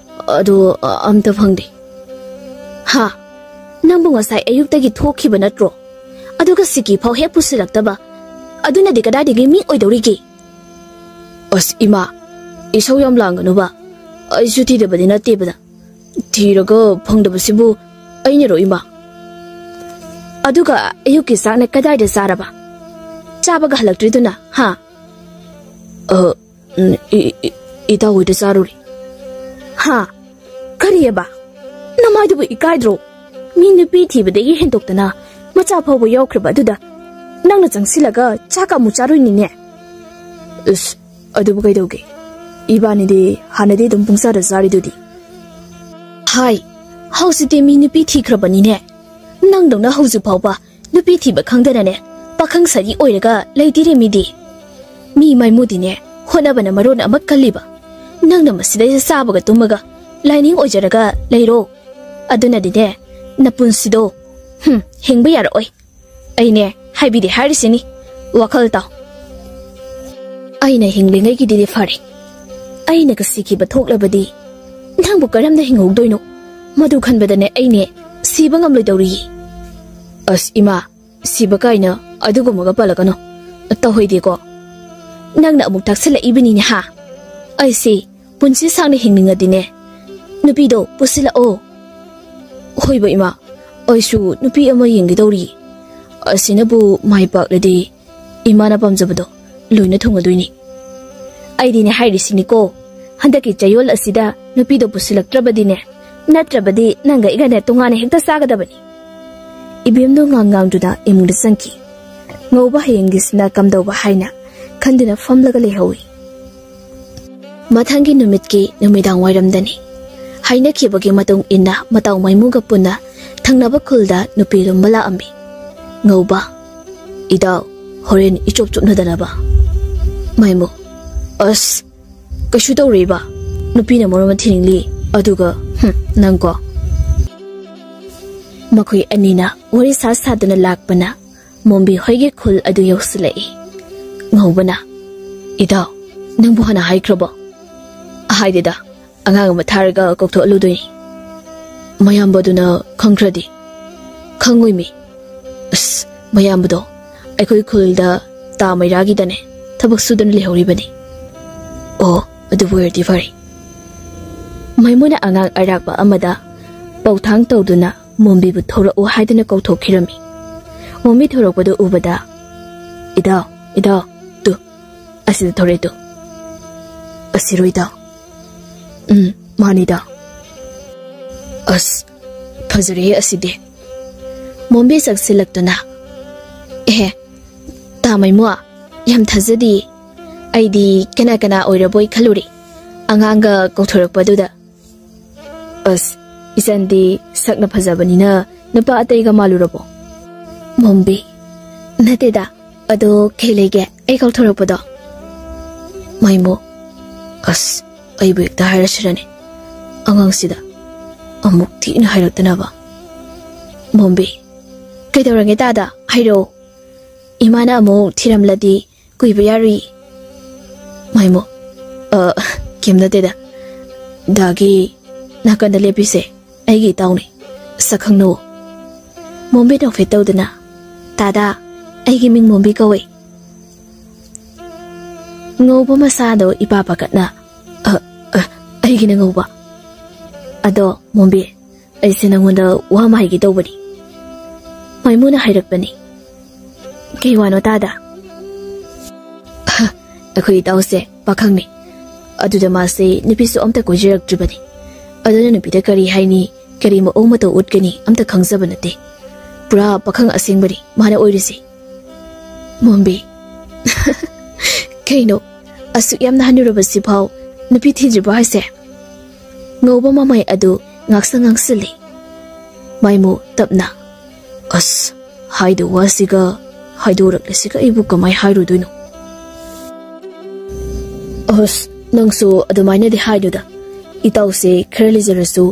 ꯑꯗꯣ, ꯑ, ꯑꯝꯇ ꯐꯪꯗꯦ꯫" "ꯍꯥ? ꯅꯪꯕꯨ ꯉꯁꯥꯏ ꯑꯌꯨꯛꯇꯒꯤ ꯊꯣꯛꯈꯤꯕ ꯅꯠꯇ꯭ꯔꯣ? ꯑꯗꯨꯒ ꯁꯤꯀꯤ ꯐꯥꯎ ꯍꯦꯛ ꯄꯨꯁꯤꯜꯂꯛꯇꯕ? ꯑꯗꯨꯅꯗꯤ ꯀꯗꯥꯏꯗꯒꯤ ꯃꯤ ꯑꯣꯏꯗꯧꯔꯤꯒꯦ?" "ꯑꯁ ꯏꯃꯥ, ꯏꯁꯧ ꯌꯥꯝ ꯂꯥꯡꯒꯅꯨꯕ꯫ ꯑꯩꯁꯨ ꯊꯤꯗꯕꯗꯤ ꯅꯠꯇꯦꯕꯗ꯫ ꯊꯤꯔꯒ ꯐꯪꯗꯕꯁꯤꯕꯨ ꯑꯩꯅꯔꯣ ꯏꯃꯥ?" "ꯑꯗꯨꯒ ꯑꯌꯨꯛꯀꯤ ꯆꯥꯛꯅ ꯀꯗꯥꯏꯗ ꯆꯥꯔꯕ? ꯆꯥꯕꯒ ꯍꯜꯂꯛꯇ꯭ꯔꯤꯗꯨꯅ, ꯍꯥ?" "ꯑ, ꯎꯝ, ꯏ-, ꯏ-, ꯏꯇꯥꯎ ꯍꯣꯏꯗ ꯆꯥꯔꯨꯔꯦ꯫" "ꯍꯥ? ꯀꯔꯤꯑꯕ? ꯅꯃꯥꯏꯗꯨꯕꯨ ꯏꯀꯥꯏꯗ꯭ꯔꯣ? ꯃꯤ ꯅꯨꯄꯤ ꯊꯤꯕꯗꯒꯤ ꯍꯦꯟꯗꯣꯛꯇꯅ ꯃꯆꯥ ꯐꯥꯎꯕ ꯌꯥꯎꯈ꯭ꯔꯕ ꯑꯗꯨꯗ ꯅꯪꯅ ꯆꯪꯁꯤꯜꯂꯒ ꯆꯥꯛꯀ ꯑꯃꯨꯛ ꯆꯥꯔꯨꯏꯅꯤꯅꯦ?" "ꯏꯁ, ꯑꯗꯨꯕꯨ ꯀꯩꯗꯧꯒꯦ? ꯏꯕꯥꯅꯤꯗꯤ ꯍꯥꯟꯅꯗꯤ ꯑꯗꯨꯝ ꯄꯨꯡꯆꯥꯗ ꯆꯥꯔꯤꯗꯨꯗꯤ꯫" "ꯍꯥꯏ, ꯍꯧꯖꯤꯛꯇꯤ ꯃꯤ ꯅꯨꯄꯤ ꯊꯤꯈ꯭ꯔꯕꯅꯤꯅꯦ꯫ ꯅꯪꯗꯧꯅ ꯍꯧꯖꯤꯛ ꯐꯥꯎꯕ ꯅꯨꯄꯤ ꯊꯤꯕ ꯈꯪꯗꯅꯅꯦ, ꯄꯥꯈꯪ ꯁꯥꯔꯤ ꯑꯣꯏꯔꯒ ꯂꯩꯇꯤꯔꯦ ꯃꯤꯗꯤ꯫ ꯃꯤ ꯃꯥꯏꯃꯨꯗꯤꯅꯦ, ꯍꯣꯠꯅꯕꯅ ꯃꯔꯣꯟ ꯑꯃ ꯀꯜꯂꯤꯕ, ꯅꯪꯅ ꯃꯁꯤꯗꯩꯗ ꯆꯥꯕꯒ ꯇꯨꯝꯃꯒ ꯂꯥꯏꯅꯤꯡ ꯑꯣꯏꯖꯔꯒ ꯂꯩꯔꯣ꯫ ꯑꯗꯨꯅꯗꯤꯅꯦ, ꯅꯄꯨꯟꯁꯤꯗꯣ, ꯍꯨꯝ, ꯍꯤꯡꯕ ꯌꯥꯔꯛꯑꯣꯏ꯫ ꯑꯩꯅꯦ ꯍꯥꯏꯕꯤꯗꯦ ꯍꯥꯏꯔꯤꯁꯤꯅꯤ, ꯋꯥꯈꯜ ꯇꯥꯎ꯫ ꯑꯩꯅ ꯍꯤꯡꯂꯤꯉꯩꯒꯤꯗꯤ ꯐꯔꯦ, ꯑꯩꯅꯒ ꯁꯤꯈꯤꯕ ꯊꯣꯛꯂꯕꯗꯤ ꯅꯪꯕꯨ ꯀꯔꯝꯅ ꯍꯤꯡꯍꯧꯗꯣꯏꯅꯣ? ꯃꯗꯨ ꯈꯟꯕꯗꯅꯦ ꯑꯩꯅꯦ ꯁꯤꯕ ꯉꯝꯂꯣꯏꯗꯧꯔꯤꯌꯦ꯫ ꯑꯁ ꯏꯃꯥ, ꯁꯤꯕ ꯀꯥꯏꯅ ꯑꯗꯨꯒꯨꯝꯕꯒ ꯄꯜꯂꯛꯀꯅꯨ꯫ ꯇꯧꯍꯩꯗꯦꯀꯣ꯫ ꯅꯪꯅ ꯑꯃꯨꯛ ꯇꯥꯛꯁꯜꯂꯛꯏꯕꯅꯤꯅꯦ ꯍꯥ? ꯑꯩꯁꯦ ꯄꯨꯟꯁꯤ ꯁꯥꯡꯅ ꯍꯤꯡꯅꯤꯡꯉꯗꯤꯅꯦ, ꯅꯨꯄꯤꯗꯣ ꯄꯨꯁꯤꯜꯂꯛꯑꯣ꯫ ꯍꯣꯏꯕ ꯏꯃꯥ, ꯑꯩꯁꯨ ꯅꯨꯄꯤ ꯑꯃ ꯌꯦꯡꯒꯦ ꯇꯧꯔꯤ꯫ ꯑꯁꯤꯅꯕꯨ ꯃꯥꯏ ꯄꯥꯛꯂꯗꯤ ꯏꯃꯥꯅ ꯄꯥꯝꯖꯕꯗꯣ ꯂꯣꯏꯅ ꯊꯨꯡꯉꯗꯣꯏꯅꯤ꯫ ꯑꯩꯗꯤꯅꯦ ꯍꯥꯏꯔꯤꯁꯤꯅꯤꯀꯣ, ꯍꯟꯗꯛꯀꯤ ꯆꯌꯣꯜ ꯑꯁꯤꯗ ꯅꯨꯄꯤꯗꯣ ꯄꯨꯁꯤꯜꯂꯛꯇ꯭ꯔꯕꯗꯤꯅꯦ, ꯅꯠꯇ꯭ꯔꯕꯗꯤ ꯅꯪꯒ ꯑꯩꯒꯅꯦ ꯇꯣꯉꯥꯟꯅ ꯍꯦꯛꯇ ꯆꯥꯒꯗꯕꯅꯤ꯫ ꯏꯕꯦꯝꯗꯣ ꯉꯥꯡ ꯉꯥꯡꯗꯨꯅ ꯏꯃꯨꯡꯗ ꯆꯪꯈꯤ꯫ ꯉꯧꯕ ꯍꯌꯦꯡꯒꯤꯁꯤꯅ ꯀꯝꯗꯧꯕ ꯍꯥꯏꯅ ꯈꯟꯗꯨꯅ ꯐꯝꯂꯒ ꯂꯩꯍꯧꯏ꯫ ꯃꯊꯪꯒꯤ ꯅꯨꯃꯤꯠꯀꯤ ꯅꯨꯃꯤꯗꯥꯡ ꯋꯥꯏꯔꯝꯗꯅꯤ꯫ ꯍꯥꯏꯅꯈꯤꯕꯒꯤ ꯃꯇꯨꯡ ꯏꯟꯅ ꯃꯇꯥꯎ ꯃꯥꯏꯃꯨꯒ ꯄꯨꯟꯅ ꯊꯪꯅꯕ ꯈꯨꯜꯗ ꯅꯨꯄꯤ ꯂꯨꯝꯕ ꯂꯥꯛꯑꯝꯃꯤ꯫ ꯉꯧꯕ, "ꯏꯇꯥꯎ, ꯍꯣꯔꯦꯟ ꯏꯆꯣꯞ ꯆꯣꯞꯅꯗꯅꯕ꯫" ꯃꯥꯏꯃꯨ, "ꯑꯁ, ꯀꯩꯁꯨ ꯇꯧꯔꯣꯏꯕ꯫ ꯅꯨꯄꯤꯅ ꯃꯔꯣꯟ ꯑꯃ ꯊꯤꯅꯤꯡꯂꯤ, ꯑꯗꯨꯒ, ꯍꯨꯝ, ꯅꯪꯀꯣ꯫" ꯃꯈꯣꯏ ꯑꯅꯤꯅ ꯋꯥꯔꯤ ꯁꯥ ꯁꯥꯗꯨꯅ ꯂꯥꯛꯄꯅ ꯃꯣꯝꯕꯤ ꯍꯣꯏꯒꯤ ꯈꯨꯜ ꯑꯗꯨ ꯌꯧꯁꯤꯜꯂꯛꯏ꯫ ꯉꯧꯕꯅ, "ꯏꯇꯥꯎ, ꯅꯪꯕꯨ ꯍꯥꯟꯅ ꯍꯥꯏꯈ꯭ꯔꯕꯣ?" "ꯍꯥꯏꯗꯦꯗ, ꯑꯉꯥꯡ ꯑꯃ ꯊꯥꯔꯒ ꯀꯧꯊꯣꯛꯍꯜꯂꯨꯗꯣꯏꯅꯤ꯫" "ꯃꯌꯥꯝꯕꯗꯨꯅ ꯈꯪꯈ꯭ꯔꯗꯤ?" "ꯈꯪꯉꯣꯏꯃꯤ꯫ ꯑꯁ, ꯃꯌꯥꯝꯕꯗꯣ ꯑꯩꯈꯣꯏ ꯈꯨꯜꯗ ꯇꯥ ꯃꯩꯔꯥꯒꯤꯗꯅꯦ ꯊꯕꯛ ꯁꯨꯗꯨꯅ ꯂꯩꯍꯧꯔꯤꯕꯅꯤ꯫" "ꯑꯣ, ꯑꯗꯨꯕꯨ ꯑꯣꯏꯔꯗꯤ ꯐꯔꯦ꯫" ꯃꯥꯏꯃꯨꯅ ꯑꯉꯥꯡ ꯑꯔꯥꯛꯄ ꯑꯃꯗ ꯄꯧꯊꯥꯡ ꯇꯧꯗꯨꯅ ꯃꯣꯝꯕꯤꯕꯨ ꯊꯣꯔꯛꯎ ꯍꯥꯏꯗꯨꯅ ꯀꯧꯊꯣꯛꯈꯤꯔꯝꯃꯤ꯫ ꯃꯣꯝꯕꯤ ꯊꯣꯔꯛꯄꯗꯨ ꯎꯕꯗ, "ꯏꯇꯥꯎ, ꯏꯇꯥꯎ, ꯇꯨ, ꯑꯁꯤꯗ ꯊꯣꯔꯛꯑꯦ ꯇꯨ꯫ ꯑꯁꯤꯔꯣ ꯏꯇꯥꯎ?" "ꯎꯝ, ꯃꯥꯅꯤ ꯏꯇꯥꯎ꯫" "ꯑꯁ, ꯐꯖꯔꯦꯍꯦ ꯑꯁꯤꯗꯤ꯫" ꯃꯣꯝꯕꯤ ꯆꯪꯁꯤꯜꯂꯛꯇꯨꯅ, "ꯑꯦꯍꯦ, ꯇꯥ ꯃꯥꯏꯃꯨ, ꯌꯥꯝ ꯊꯥꯖꯗꯤꯌꯦ꯫ ꯑꯩꯗꯤ ꯀꯅꯥ ꯀꯅꯥ ꯑꯣꯏꯔꯕꯣꯏ ꯈꯜꯂꯨꯔꯦ, ꯑꯉꯥꯡꯒ ꯀꯧꯊꯣꯔꯛꯄꯗꯨꯗ꯫ ꯑꯁ, ꯏꯆꯟꯗꯤ ꯁꯛꯅ ꯐꯖꯕꯅꯤꯅ ꯅꯨꯄꯥ ꯑꯇꯩꯒ ꯃꯥꯜꯂꯨꯔꯕꯣ? ꯃꯣꯝꯕꯤ, ꯅꯠꯇꯦꯗ꯫ ꯑꯗꯣ ꯀꯩ ꯂꯩꯒꯦ ꯑꯩ ꯀꯥꯎꯊꯣꯔꯛꯄꯗꯣ? ꯃꯥꯏꯃꯨ, ꯑꯁ, ꯑꯩꯕꯨ ꯍꯦꯛꯇ ꯍꯥꯏꯔꯁꯤꯔꯅꯦ? ꯑꯉꯥꯡꯁꯤꯗ ꯑꯃꯨꯛ ꯊꯤꯅ ꯍꯥꯏꯔꯛꯇꯅꯕ꯫ ꯃꯣꯝꯕꯤ, ꯀꯩꯗꯧꯔꯒꯦ ꯇꯥꯗ? ꯍꯥꯏꯔꯛꯑꯣ꯫ ꯏꯃꯥꯅ ꯑꯃꯨꯛ ꯊꯤꯔꯝꯂꯗꯤ ꯀꯨꯏꯕ ꯌꯥꯔꯨꯏ꯫ ꯃꯥꯏꯃꯣ, "ꯑ, ꯀꯩꯝ ꯅꯠꯇꯦꯗ꯫ ꯗꯥꯒꯤ ꯅꯥꯀꯟꯗ ꯂꯦꯞꯄꯤꯁꯦ ꯑꯩꯒꯤ ꯏꯇꯥꯎꯅꯤ꯫ ꯁꯛ ꯈꯪꯅꯧ꯫" ꯃꯣꯝꯕꯤ ꯅꯣꯛꯐꯦꯠ ꯇꯧꯗꯨꯅ, "ꯇꯥꯗꯥ, ꯑꯩꯒꯤ ꯃꯤꯡ ꯃꯣꯝꯕꯤ ꯀꯧꯏ꯫" ꯉꯧꯕ ꯃꯁꯥꯗꯣ ꯏꯄꯥ ꯄꯥꯈꯠꯅ, "ꯑ, ꯑ, ꯑꯩꯒꯤꯅ ꯉꯧꯕ꯫ ꯑꯗꯣ ꯃꯣꯝꯕꯤ, ꯑꯩꯁꯦ ꯅꯪꯉꯣꯟꯗ ꯋꯥ ꯑꯃ ꯍꯥꯏꯒꯦ ꯇꯧꯕꯅꯤ꯫" ꯃꯥꯏꯃꯨꯅ ꯍꯥꯏꯔꯛꯄꯅꯤ꯫ "ꯀꯩ ꯋꯥꯅꯣ ꯇꯥꯗ?" "ꯑꯩꯈꯣꯏ ꯏꯇꯥꯎꯁꯦ ꯄꯥꯈꯪꯅꯤ꯫ ꯑꯗꯨꯗ ꯃꯥꯁꯦ ꯅꯨꯄꯤꯁꯨ ꯑꯝꯇ ꯀꯣꯏꯖꯔꯛꯇ꯭ꯔꯤꯕꯅꯤ꯫ ꯑꯗꯨꯅ ꯅꯨꯄꯤꯗ ꯀꯔꯤ ꯍꯥꯏꯅꯤ, ꯀꯔꯤ ꯃꯑꯣꯡ ꯃꯇꯧ ꯎꯠꯀꯅꯤ ꯑꯝꯇ ꯈꯪꯖꯕ ꯅꯠꯇꯦ꯫ ꯄꯨꯔꯥ ꯄꯥꯈꯪ ꯑꯁꯦꯡꯕꯅꯤ ꯃꯥꯅ ꯑꯣꯏꯔꯤꯁꯦ꯫" ꯃꯣꯝꯕꯤ, "ꯀꯩꯅꯣ, ꯑꯁꯨꯛ ꯌꯥꯝꯅ ꯍꯟꯅꯨꯔꯕꯁꯤꯐꯥꯎ ꯅꯨꯄꯤ ꯊꯤꯗ꯭ꯔꯤꯕꯣ ꯍꯥꯏꯁꯦ?" ꯉꯧꯕ ꯃꯃꯩ ꯑꯗꯨ ꯉꯥꯛꯁꯪ ꯉꯥꯡꯁꯤꯜꯂꯤ꯫ ꯃꯥꯏꯃꯨ ꯇꯞꯅ, "ꯑꯁ, ꯍꯥꯏꯗꯧ ꯋꯥꯁꯤꯒ ꯍꯥꯏꯗꯣꯔꯛꯂꯤꯁꯤꯒ ꯑꯩꯕꯨ ꯀꯃꯥꯏ ꯍꯥꯏꯔꯨꯗꯣꯏꯅꯣ?" "ꯑꯁ, ꯅꯪꯁꯨ ꯑꯗꯨꯃꯥꯏꯅꯗꯤ ꯍꯥꯏꯅꯨꯗ꯫ ꯏꯇꯥꯎꯁꯦ ꯈꯔ ꯂꯤꯖꯔꯁꯨ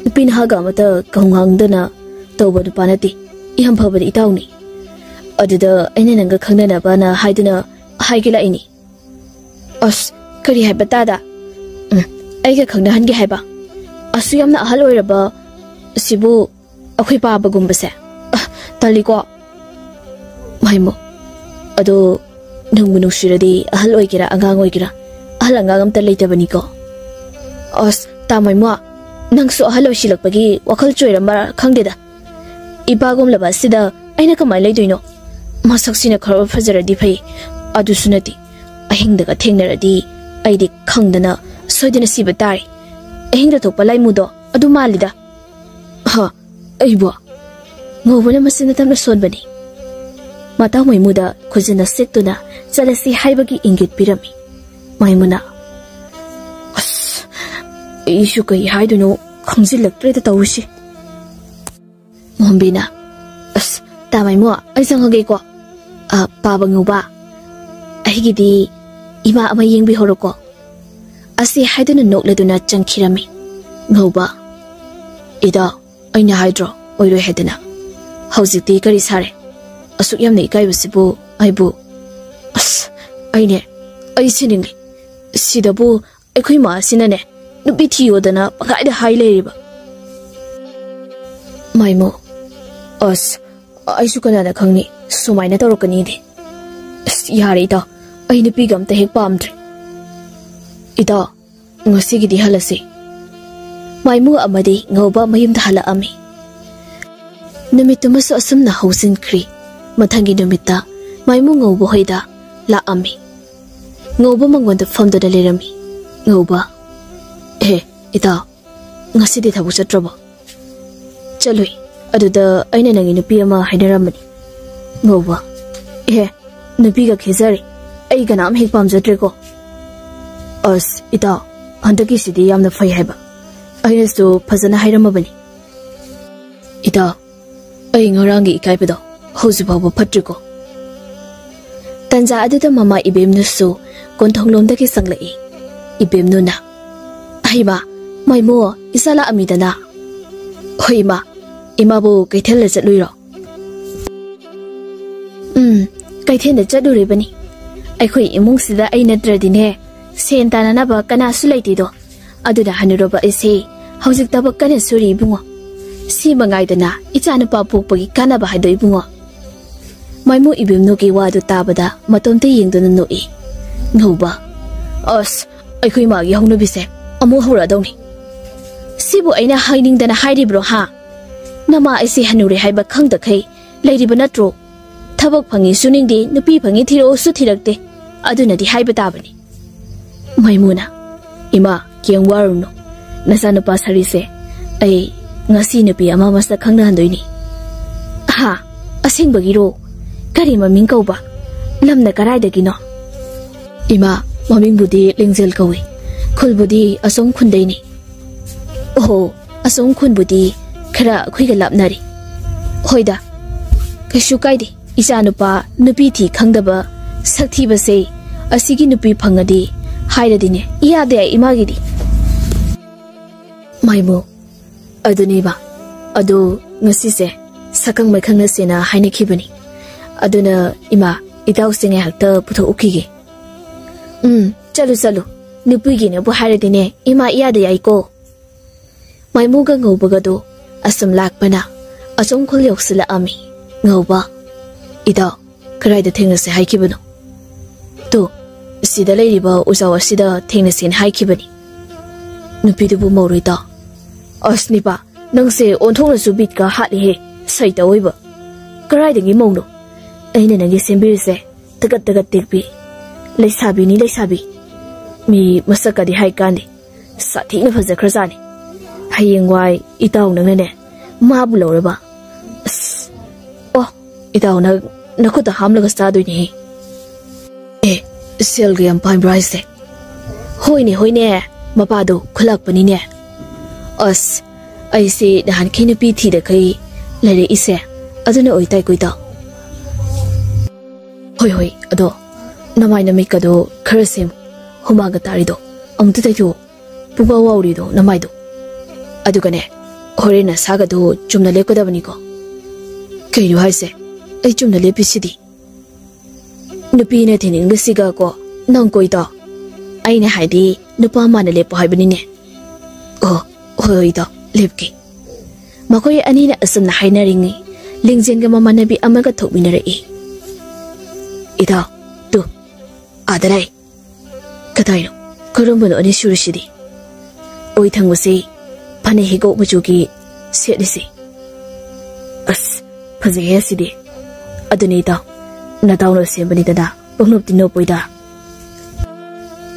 ꯅꯨꯄꯤ ꯅꯍꯥꯒ ꯑꯃꯇ ꯀꯧꯉꯥꯡꯗꯅ ꯇꯧꯕ ꯅꯨꯄꯥ ꯅꯠꯇꯦ꯫ ꯌꯥꯝ ꯐꯕꯗꯤ ꯏꯇꯥꯎꯅꯤ꯫ ꯑꯗꯨꯗ ꯑꯩꯅ ꯅꯪꯒ ꯈꯪꯅꯅꯕꯅ ꯍꯥꯏꯗꯨꯅ ꯍꯥꯏꯒꯦ ꯂꯥꯛꯏꯅꯤ꯫" "ꯑꯁ, ꯀꯔꯤ ꯍꯥꯏꯕ ꯇꯥꯗ? ꯎꯝ, ꯑꯩꯒ ꯈꯪꯅꯍꯟꯒꯦ ꯍꯥꯏꯕ? ꯑꯁꯨꯛ ꯌꯥꯝꯅ ꯑꯍꯜ ꯑꯣꯏꯔꯕ ꯁꯤꯕꯨ ꯑꯩꯈꯣꯏ ꯄꯥꯕꯒꯨꯝꯕꯁꯦ? ꯑ, ꯇꯜꯂꯤꯀꯣ꯫" ꯃꯥꯏꯃꯣ, "ꯑꯗꯣ ꯅꯨꯡꯕꯨ ꯅꯨꯡꯁꯤꯔꯗꯤ ꯑꯍꯜ ꯑꯣꯏꯒꯦꯔꯥ ꯑꯉꯥꯡ ꯑꯣꯏꯒꯦꯔꯥ, ꯑꯍꯜ ꯑꯉꯥꯡ ꯑꯝꯇ ꯂꯩꯇꯕꯅꯤꯀꯣ꯫" "ꯑꯁ, ꯇꯥ ꯃꯥꯏꯃꯣ, ꯅꯪꯁꯨ ꯑꯍꯜ ꯑꯣꯏꯁꯤꯜꯂꯛꯄꯒꯤ ꯋꯥꯈꯜ ꯆꯣꯏꯔꯝꯕ꯭ꯔꯥ ꯈꯪꯗꯦꯗ꯫ ꯏꯄꯥꯒꯨꯝꯂꯕ ꯑꯁꯤꯗ ꯑꯩꯅ ꯀꯃꯥꯏꯅ ꯂꯩꯗꯣꯏꯅꯣ? ꯃꯁꯛꯁꯤꯅ ꯈꯔ ꯐꯖꯔꯗꯤ ꯐꯩ, ꯑꯗꯨꯁꯨ ꯅꯠꯇꯦ꯫ ꯑꯍꯤꯡꯗꯒ ꯊꯦꯡꯅꯔꯗꯤ ꯑꯩꯗꯤ ꯈꯪꯗꯅ ꯁꯣꯏꯗꯅ ꯁꯤꯕ ꯇꯥꯔꯦ꯫ ꯑꯍꯤꯡꯗ ꯊꯣꯛꯄ ꯂꯥꯏꯃꯨꯗꯣ ꯑꯗꯨ ꯃꯥꯜꯂꯤꯗ꯫" "ꯍꯥ? ꯑꯩꯕꯣ?" ꯉꯧꯕꯅ ꯃꯆꯤꯟꯅ ꯇꯞꯅ ꯁꯣꯟꯕꯅꯤ꯫ ꯃꯇꯥꯎ ꯃꯩꯃꯨꯗ ꯈꯨꯖꯤꯟꯅ ꯁꯦꯛꯇꯨꯅ ꯆꯠꯂꯁꯤ ꯍꯥꯏꯕꯒꯤ ꯏꯪꯒꯤꯠ ꯄꯤꯔꯝꯃꯤ꯫ ꯃꯥꯏꯃꯨꯅ, "ꯑꯁ, ꯑꯩꯁꯨ ꯀꯩ ꯍꯥꯏꯗꯣꯏꯅꯣ ꯈꯪꯖꯤꯜꯂꯛꯇ꯭ꯔꯦꯗ ꯇꯧꯔꯤꯁꯤ꯫" ꯃꯣꯝꯕꯤꯅ, "ꯑꯁ, ꯇꯥ ꯃꯥꯏꯃꯨ, ꯑꯩ ꯆꯪꯉꯒꯦꯀꯣ꯫ ꯑ, ꯄꯥꯕ ꯉꯧꯕ, ꯑꯩꯒꯤꯗꯤ ꯏꯃꯥ ꯑꯃ ꯌꯦꯡꯕꯤꯍꯧꯔꯣꯀꯣ"꯫ ꯑꯁꯤ ꯍꯥꯏꯗꯨꯅ ꯅꯣꯛꯂꯗꯨꯅ ꯆꯪꯈꯤꯔꯝꯃꯤ꯫ ꯉꯧꯕ, "ꯏꯗꯣ, ꯑꯩꯅ ꯍꯥꯏꯗ꯭ꯔꯣ ꯑꯣꯏꯔꯣꯏ ꯍꯥꯏꯗꯅ? ꯍꯧꯖꯤꯛꯇꯤ ꯀꯔꯤ ꯁꯥꯔꯦ? ꯑꯁꯨꯛ ꯌꯥꯝꯅ ꯏꯀꯥꯏꯕꯁꯤꯕꯨ ꯑꯩꯕꯨ꯫ ꯑꯁ, ꯑꯩꯅꯦ, ꯑꯩ ꯁꯤꯅꯤꯡꯉꯤ꯫ ꯁꯤꯗꯕꯨ ꯑꯩꯈꯣꯏ ꯃꯥ ꯑꯁꯤꯅꯅꯦ, ꯅꯨꯄꯤ ꯊꯤꯌꯣꯗꯅ ꯄꯪꯍꯥꯏꯗ ꯍꯥꯏ ꯂꯩꯔꯤꯕ"꯫ ꯃꯥꯏꯃꯨ, "ꯑꯁ, ꯑꯩꯁꯨ ꯀꯅꯥꯅ ꯈꯪꯅꯤ ꯁꯨꯃꯥꯏꯅ ꯇꯧꯔꯛꯀꯅꯤꯗꯤ꯫ ꯑꯁ, ꯌꯥꯔꯦ ꯏꯇꯥꯎ, ꯑꯩ ꯅꯨꯄꯤꯒ ꯑꯝꯇ ꯍꯦꯛ ꯄꯥꯝꯗ꯭ꯔꯦ꯫ ꯏꯇꯥꯎ, ꯉꯁꯤꯒꯤꯗꯤ ꯍꯜꯂꯁꯤ"꯫ ꯃꯥꯏꯃꯨ ꯑꯃꯗꯤ ꯉꯧꯕ ꯃꯌꯨꯝꯗ ꯍꯜꯂꯛꯑꯝꯃꯤ꯫ ꯅꯨꯃꯤꯠꯇꯨꯃꯁꯨ ꯑꯁꯨꯝꯅ ꯍꯧꯖꯤꯟꯈ꯭ꯔꯤ꯫ ꯃꯊꯪꯒꯤ ꯅꯨꯃꯤꯠꯇ ꯃꯥꯏꯃꯨ ꯉꯧꯕ ꯍꯣꯏꯗ ꯂꯥꯛꯑꯝꯃꯤ꯫ ꯉꯧꯕ ꯃꯉꯣꯟꯗ ꯐꯝꯗꯨꯅ ꯂꯩꯔꯝꯃꯤ꯫ ꯉꯧꯕ, "ꯑꯦ, ꯏꯇꯥꯎ, ꯉꯁꯤꯗꯤ ꯊꯕꯛ ꯆꯠꯇ꯭ꯔꯕꯣ?" "ꯆꯠꯂꯨꯏ꯫ ꯑꯗꯨꯗ ꯑꯩꯅ ꯅꯪꯒꯤ ꯅꯨꯄꯤ ꯑꯃ ꯍꯥꯏꯅꯔꯝꯕꯅꯤ"꯫ ꯉꯧꯕ, "ꯑꯦ, ꯅꯨꯄꯤꯒ ꯈꯦꯖꯔꯦ꯫ ꯑꯩ ꯀꯅꯥꯝ ꯍꯦꯛ ꯄꯥꯝꯖꯗ꯭ꯔꯦꯀꯣ"꯫ "ꯑꯁ, ꯏꯇꯥꯎ, ꯍꯟꯗꯛꯀꯤꯁꯤꯗꯤ ꯌꯥꯝꯅ ꯐꯩ ꯍꯥꯏꯕ꯫ ꯑꯩꯅꯁꯨ ꯐꯖꯅ ꯍꯥꯏꯔꯝꯃꯕꯅꯤ꯫ ꯏꯇꯥꯎ, ꯑꯩ ꯉꯔꯥꯡꯒꯤ ꯏꯀꯥꯏꯕꯗꯣ ꯍꯧꯖꯤꯛ ꯐꯥꯎꯕ ꯐꯠꯇ꯭ꯔꯤꯀꯣ"꯫ ꯇꯟꯖꯥ ꯑꯗꯨꯗ ꯃꯃꯥ ꯏꯕꯦꯝꯅꯨꯁꯨ ꯀꯣꯟꯊꯣꯡꯂꯣꯝꯗꯒꯤ ꯆꯪꯂꯛꯏ꯫ ꯏꯕꯦꯝꯅꯨꯅ, "ꯍꯩꯃꯥ, ꯃꯥꯏꯃꯣ, ꯏꯆꯥ ꯂꯥꯛꯑꯝꯃꯤꯗꯅ"꯫ "ꯍꯣꯏ ꯏꯃꯥ, ꯏꯃꯥꯕꯨ ꯀꯩꯊꯦꯜꯗ ꯆꯠꯂꯨꯏꯔꯣ?" "ꯎꯝ, ꯀꯩꯊꯦꯜꯗ ꯆꯠꯂꯨꯔꯤꯕꯅꯤ꯫ ꯑꯩꯈꯣꯏ ꯏꯃꯨꯡꯁꯤꯗ ꯑꯩ ꯅꯠꯇ꯭ꯔꯗꯤꯅꯦ, ꯁꯦꯟ ꯇꯥꯅꯅꯕ ꯀꯅꯥꯁꯨ ꯂꯩꯇꯦꯗꯣ꯫ ꯑꯗꯨꯅ ꯍꯅꯨꯔꯕ ꯑꯩꯁꯦ ꯍꯧꯖꯤꯛ ꯊꯕꯛ ꯀꯟꯅ ꯁꯨꯔꯤ ꯏꯕꯨꯡꯉꯣ꯫ ꯁꯤ ꯃꯉꯥꯏꯗꯅ ꯏꯆꯥꯅꯨꯄꯥ ꯄꯣꯛꯄꯒꯤ ꯀꯥꯟꯅꯕ ꯍꯥꯏꯗꯣ ꯏꯕꯨꯡꯉꯣ"꯫ ꯃꯥꯏꯃꯨ ꯏꯕꯦꯝꯅꯨꯒꯤ ꯋꯥꯗꯨ ꯇꯥꯕꯗ ꯃꯇꯣꯝꯇ ꯌꯦꯡꯗꯨꯅ ꯅꯣꯛꯏ꯫ ꯉꯧꯕ, "ꯑꯁ, ꯑꯩꯈꯣꯏ ꯃꯥꯒꯤ ꯍꯧꯅꯕꯤꯁꯦ ꯑꯃꯨꯛ ꯍꯧꯔꯛꯑꯗꯧꯅꯤ꯫ ꯁꯤꯕꯨ ꯑꯩꯅ ꯍꯥꯏꯅꯤꯡꯗꯅ ꯍꯥꯏꯔꯤꯕ꯭ꯔꯣ, ꯍꯥ? ꯅꯃꯥ ꯑꯩꯁꯦ ꯍꯅꯨꯔꯦ ꯍꯥꯏꯕ ꯈꯪꯗꯈꯩ ꯂꯩꯔꯤꯕ ꯅꯠꯇ꯭ꯔꯣ? ꯊꯕꯛ ꯐꯪꯉꯤ ꯁꯨꯅꯤꯡꯗꯦ, ꯅꯨꯄꯤ ꯐꯪꯉꯤ ꯊꯤꯔꯛꯑꯣꯁꯨ ꯊꯤꯔꯛꯇꯦ꯫ ꯑꯗꯨꯅꯗꯤ ꯍꯥꯏꯕ ꯇꯥꯕꯅꯤ"꯫ ꯃꯥꯏꯃꯨꯅ, "ꯏꯃꯥ, ꯀꯩꯝ ꯋꯥꯔꯨꯅꯨ꯫ ꯅꯆꯥꯅꯨꯄꯥ ꯁꯥꯔꯤꯁꯦ ꯑꯩ ꯉꯁꯤ ꯅꯨꯄꯤ ꯑꯃ ꯃꯁꯛ ꯈꯪꯅꯍꯟꯗꯣꯏꯅꯤ"꯫ "ꯍꯥ? ꯑꯁꯦꯡꯕꯒꯤꯔꯣ? ꯀꯔꯤ ꯃꯃꯤꯡ ꯀꯧꯕ? ꯂꯝꯅ ꯀꯔꯥꯏꯗꯒꯤꯅꯣ?" "ꯏꯃꯥ, ꯃꯃꯤꯡꯕꯨꯗꯤ ꯂꯤꯡꯖꯦꯜ ꯀꯧꯏ, ꯈꯨꯜꯕꯨꯗꯤ ꯑꯁꯣꯝ ꯈꯨꯟꯗꯩꯅꯤ"꯫ "ꯑꯣꯍꯣ, ꯑꯁꯣꯝ ꯈꯨꯟꯕꯨꯗꯤ ꯈꯔ ꯑꯩꯈꯣꯏꯒ ꯂꯥꯞꯅꯔꯤ"꯫ ꯍꯣꯏꯗ, ꯀꯩꯁꯨ ꯀꯥꯏꯗꯦ꯫ ꯏꯆꯥ ꯅꯨꯄꯥ ꯅꯨꯄꯤ ꯊꯤ ꯈꯪꯗꯕ ꯁꯛ ꯊꯤꯕꯁꯦ ꯑꯁꯤꯒꯤ ꯅꯨꯄꯤ ꯐꯪꯉꯗꯤ ꯍꯥꯏꯔꯗꯤꯅꯦ, ꯏꯌꯥꯗ ꯌꯥꯏ ꯏꯃꯥꯒꯤꯗꯤ꯫ ꯃꯥꯏꯃꯨ, ꯑꯗꯨꯅꯦꯕ꯫ ꯑꯗꯣ ꯉꯁꯤꯁꯦ ꯁꯛꯈꯪ ꯃꯥꯏꯈꯪꯅꯁꯦꯅ ꯍꯥꯏꯅꯈꯤꯕꯅꯤ꯫ ꯑꯗꯨꯅ ꯏꯃꯥ, ꯏꯇꯥꯎꯁꯦ ꯉꯥꯏꯍꯥꯛꯇ ꯄꯨꯊꯣꯛꯎꯈꯤꯒꯦ꯫ ꯎꯝ, ꯆꯠꯂꯨ, ꯆꯠꯂꯨ꯫ ꯅꯨꯄꯤꯒꯤꯅꯦꯕꯨ ꯍꯥꯏꯔꯗꯤꯅꯦ, ꯏꯃꯥ ꯏꯌꯥꯗ ꯌꯥꯏꯀꯣ꯫ ꯃꯥꯏꯃꯨꯒ ꯉꯧꯕꯒꯗꯣ ꯑꯁꯨꯝ ꯂꯥꯛꯄꯅ ꯑꯁꯣꯝ ꯈꯨꯜ ꯌꯧꯁꯤꯜꯂꯛꯑꯝꯃꯤ꯫ ꯉꯧꯕ, ꯏꯇꯥꯎ, ꯀꯗꯥꯏꯗ ꯊꯦꯡꯅꯁꯦ ꯍꯥꯏꯈꯤꯕꯅꯣ? ꯇꯨ, ꯁꯤꯗ ꯂꯩꯔꯤꯕ ꯎꯖꯥꯎ ꯑꯁꯤꯗ ꯊꯦꯡꯅꯁꯦꯅ ꯍꯥꯏꯈꯤꯕꯅꯤ꯫ ꯅꯨꯄꯤꯗꯨꯕꯨ ꯃꯧꯔꯣꯏꯗꯣ? ꯑꯁ ꯅꯤꯄꯥ, ꯅꯪꯁꯦ ꯑꯣꯟꯊꯣꯛꯅꯁꯨ ꯕꯤꯠꯀ ꯍꯥꯠꯂꯤꯍꯦ, ꯁꯩꯇ ꯑꯣꯏꯕ꯫ ꯀꯗꯥꯏꯗꯒꯤ ꯃꯧꯅꯣ? ꯑꯩꯅ ꯅꯪꯒꯤ ꯁꯦꯝꯕꯤꯔꯤꯁꯦ ꯇꯒꯠ ꯇꯒꯠ ꯇꯦꯛꯄꯤ꯫ ꯂꯩꯁꯥꯕꯤꯅꯤ ꯂꯩꯁꯥꯕꯤ꯫ ꯃꯤ ꯃꯁꯛꯀꯗꯤ ꯍꯥꯏ ꯀꯥꯟꯗꯦ꯫ ꯁꯥꯊꯤꯅ ꯐꯖꯈ꯭ꯔꯖꯥꯠꯅꯤ꯫ ꯍꯌꯦꯡꯋꯥꯏ ꯏꯇꯥꯎ ꯅꯪꯅꯅꯦ, ꯃꯥꯕꯨ ꯂꯧꯔꯕ, ꯑꯁ, ꯑꯣ, ꯏꯇꯥꯎ ꯅꯪ ꯅꯈꯨꯠꯇ ꯍꯥꯝꯂꯒ ꯆꯥꯗꯣꯏꯅꯦꯍꯦ꯫ ꯑꯦ, ꯁꯦꯜꯒ ꯌꯥꯝ ꯄꯥꯏꯕ꯭ꯔꯥ ꯍꯥꯏꯁꯦ? ꯍꯣꯏꯅꯦ, ꯍꯣꯏꯅꯦ, ꯃꯄꯥꯗꯣ ꯈꯨꯠꯂꯥꯛꯄꯅꯤꯅꯦ꯫ ꯑꯁ, ꯑꯩꯁꯦ ꯅꯍꯥꯟꯈꯩ ꯅꯨꯄꯤ ꯊꯤꯗꯈꯩ ꯂꯩꯔꯛꯏꯁꯦ ꯑꯗꯨꯅ ꯑꯣꯏꯇꯥꯏ ꯀꯣꯏꯇꯥꯎ꯫ ꯍꯣꯏ, ꯍꯣꯏ, ꯑꯗꯣ ꯅꯃꯥꯏ ꯅꯃꯤꯠꯀꯗꯣ ꯈꯔ ꯁꯦꯝ, ꯍꯨꯃꯥꯡꯒ ꯇꯥꯔꯤꯗꯣ ꯑꯃꯨꯛꯇ ꯇꯩꯊꯣꯛꯑꯣ, ꯄꯨꯡꯋꯥꯎ ꯋꯥꯎꯔꯤꯗꯣ ꯅꯃꯥꯏꯗꯣ꯫ ꯑꯗꯨꯒꯅꯦ, ꯍꯣꯔꯦꯟ ꯅꯁꯥꯒꯗꯣ ꯆꯨꯝꯅ ꯂꯦꯞꯀꯗꯕꯅꯤꯀꯣ꯫ ꯀꯩꯅꯣ ꯍꯥꯏꯁꯦ? ꯑꯩ ꯆꯨꯝꯅ ꯂꯦꯞꯄꯤꯁꯤꯗꯤ꯫ ꯅꯨꯄꯤꯅ ꯊꯤꯅꯤꯡꯕꯁꯤꯒ ꯀꯣ, ꯅꯪ ꯀꯣꯏꯇꯣ꯫ ꯑꯩꯅ ꯍꯥꯏꯗꯤ ꯅꯨꯄꯥ ꯃꯥꯅ ꯂꯦꯞꯄꯣ ꯍꯥꯏꯕꯅꯤꯅꯦ꯫ ꯑꯣ, ꯍꯣꯏ, ꯍꯣꯏ, ꯏꯇꯥꯎ, ꯂꯦꯞꯀꯦ꯫ ꯃꯈꯣꯏ ꯑꯅꯤꯅ ꯑꯁꯨꯝꯅ ꯍꯥꯏꯅꯔꯤꯉꯩ, ꯂꯤꯡꯖꯦꯜꯒ ꯃꯃꯥꯟꯅꯕꯤ ꯑꯃꯒ ꯊꯣꯛꯃꯤꯟꯅꯔꯛꯏ꯫ ꯏꯇꯥꯎ, ꯇꯨ, ꯑꯥꯗ ꯂꯥꯛꯏ꯫ ꯀꯗꯥꯏꯅꯣ? ꯀꯔꯝꯕꯅꯣ ꯑꯅꯤꯁꯨꯔꯤꯁꯤꯗꯤ? ꯑꯣꯏ ꯊꯪꯕꯁꯤ ꯐꯅꯦꯛ ꯍꯤꯒꯣꯛ ꯃꯆꯨꯒꯤ ꯁꯦꯠꯂꯤꯁꯤ꯫ ꯑꯁ, ꯐꯖꯩꯍꯦ ꯑꯁꯤꯗꯤ꯫ ꯑꯗꯨꯅꯤ ꯏꯇꯥꯎ, ꯅꯇꯥꯎꯅ ꯁꯦꯝꯕꯅꯤꯗꯅ, ꯄꯪꯅꯣꯞꯇꯤ ꯅꯣꯞꯄꯣꯏꯗ꯫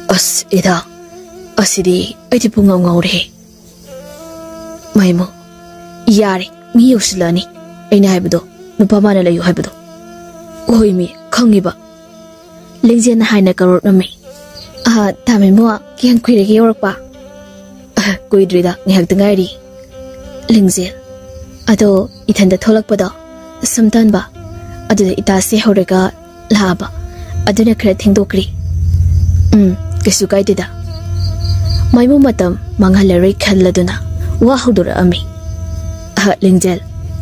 ꯑꯁ, ꯏꯇꯥꯎ, ꯑꯁꯤꯗꯤ ꯑꯩꯗꯤ ꯄꯨꯡꯉꯥꯎ ꯉꯥꯎꯔꯦꯍꯦ꯫ ꯃꯥꯏꯃꯣ, ꯌꯥꯔꯦ, ꯃꯤ ꯌꯧꯁꯤꯜꯂꯛꯑꯅꯤ꯫ ꯑꯩꯅ ꯍꯥꯏꯕꯗꯣ, ꯅꯨꯄꯥ ꯃꯥꯅ ꯂꯩꯌꯨ ꯍꯥꯏꯕꯗꯣ꯫ ꯍꯣꯏ ꯃꯤ, ꯈꯪꯉꯤꯕ꯫ ꯂꯤꯡꯖꯦꯜꯅ ꯍꯥꯏꯅ ꯀꯧꯔꯛꯂꯝꯃꯤ꯫ ꯑꯥ, ꯇꯥꯃꯩꯃꯣ, ꯀꯌꯥꯝ ꯀꯨꯏꯔꯒꯦ ꯌꯧꯔꯛꯄ? ꯑꯥ, ꯀꯨꯏꯗ꯭ꯔꯤꯗ, ꯉꯥꯏꯍꯥꯛꯇ ꯉꯥꯏꯔꯤ꯫ ꯂꯤꯡꯖꯦꯜ, ꯑꯗꯣ ꯏꯊꯟꯗ ꯊꯣꯛꯂꯛꯄꯗꯣ ꯁꯨꯝ ꯇꯟꯕ, ꯑꯗꯨꯗ ꯏꯇꯥꯁꯦ ꯍꯧꯔꯒ ꯂꯥꯛꯑꯕ, ꯑꯗꯨꯅ ꯈꯔ ꯊꯦꯡꯗꯣꯛꯈ꯭ꯔꯦ꯫ ꯎꯝ, ꯀꯩꯁꯨ ꯀꯥꯏꯗꯦꯗ꯫ ꯃꯥꯏꯃꯨ ꯃꯇꯝ ꯃꯥꯡꯍꯜꯂꯔꯣꯏ ꯈꯜꯂꯗꯨꯅ ꯋꯥ ꯍꯧꯗꯣꯔꯛꯑꯝꯃꯤ꯫ ꯑꯍ, ꯂꯤꯡꯖꯦꯜ,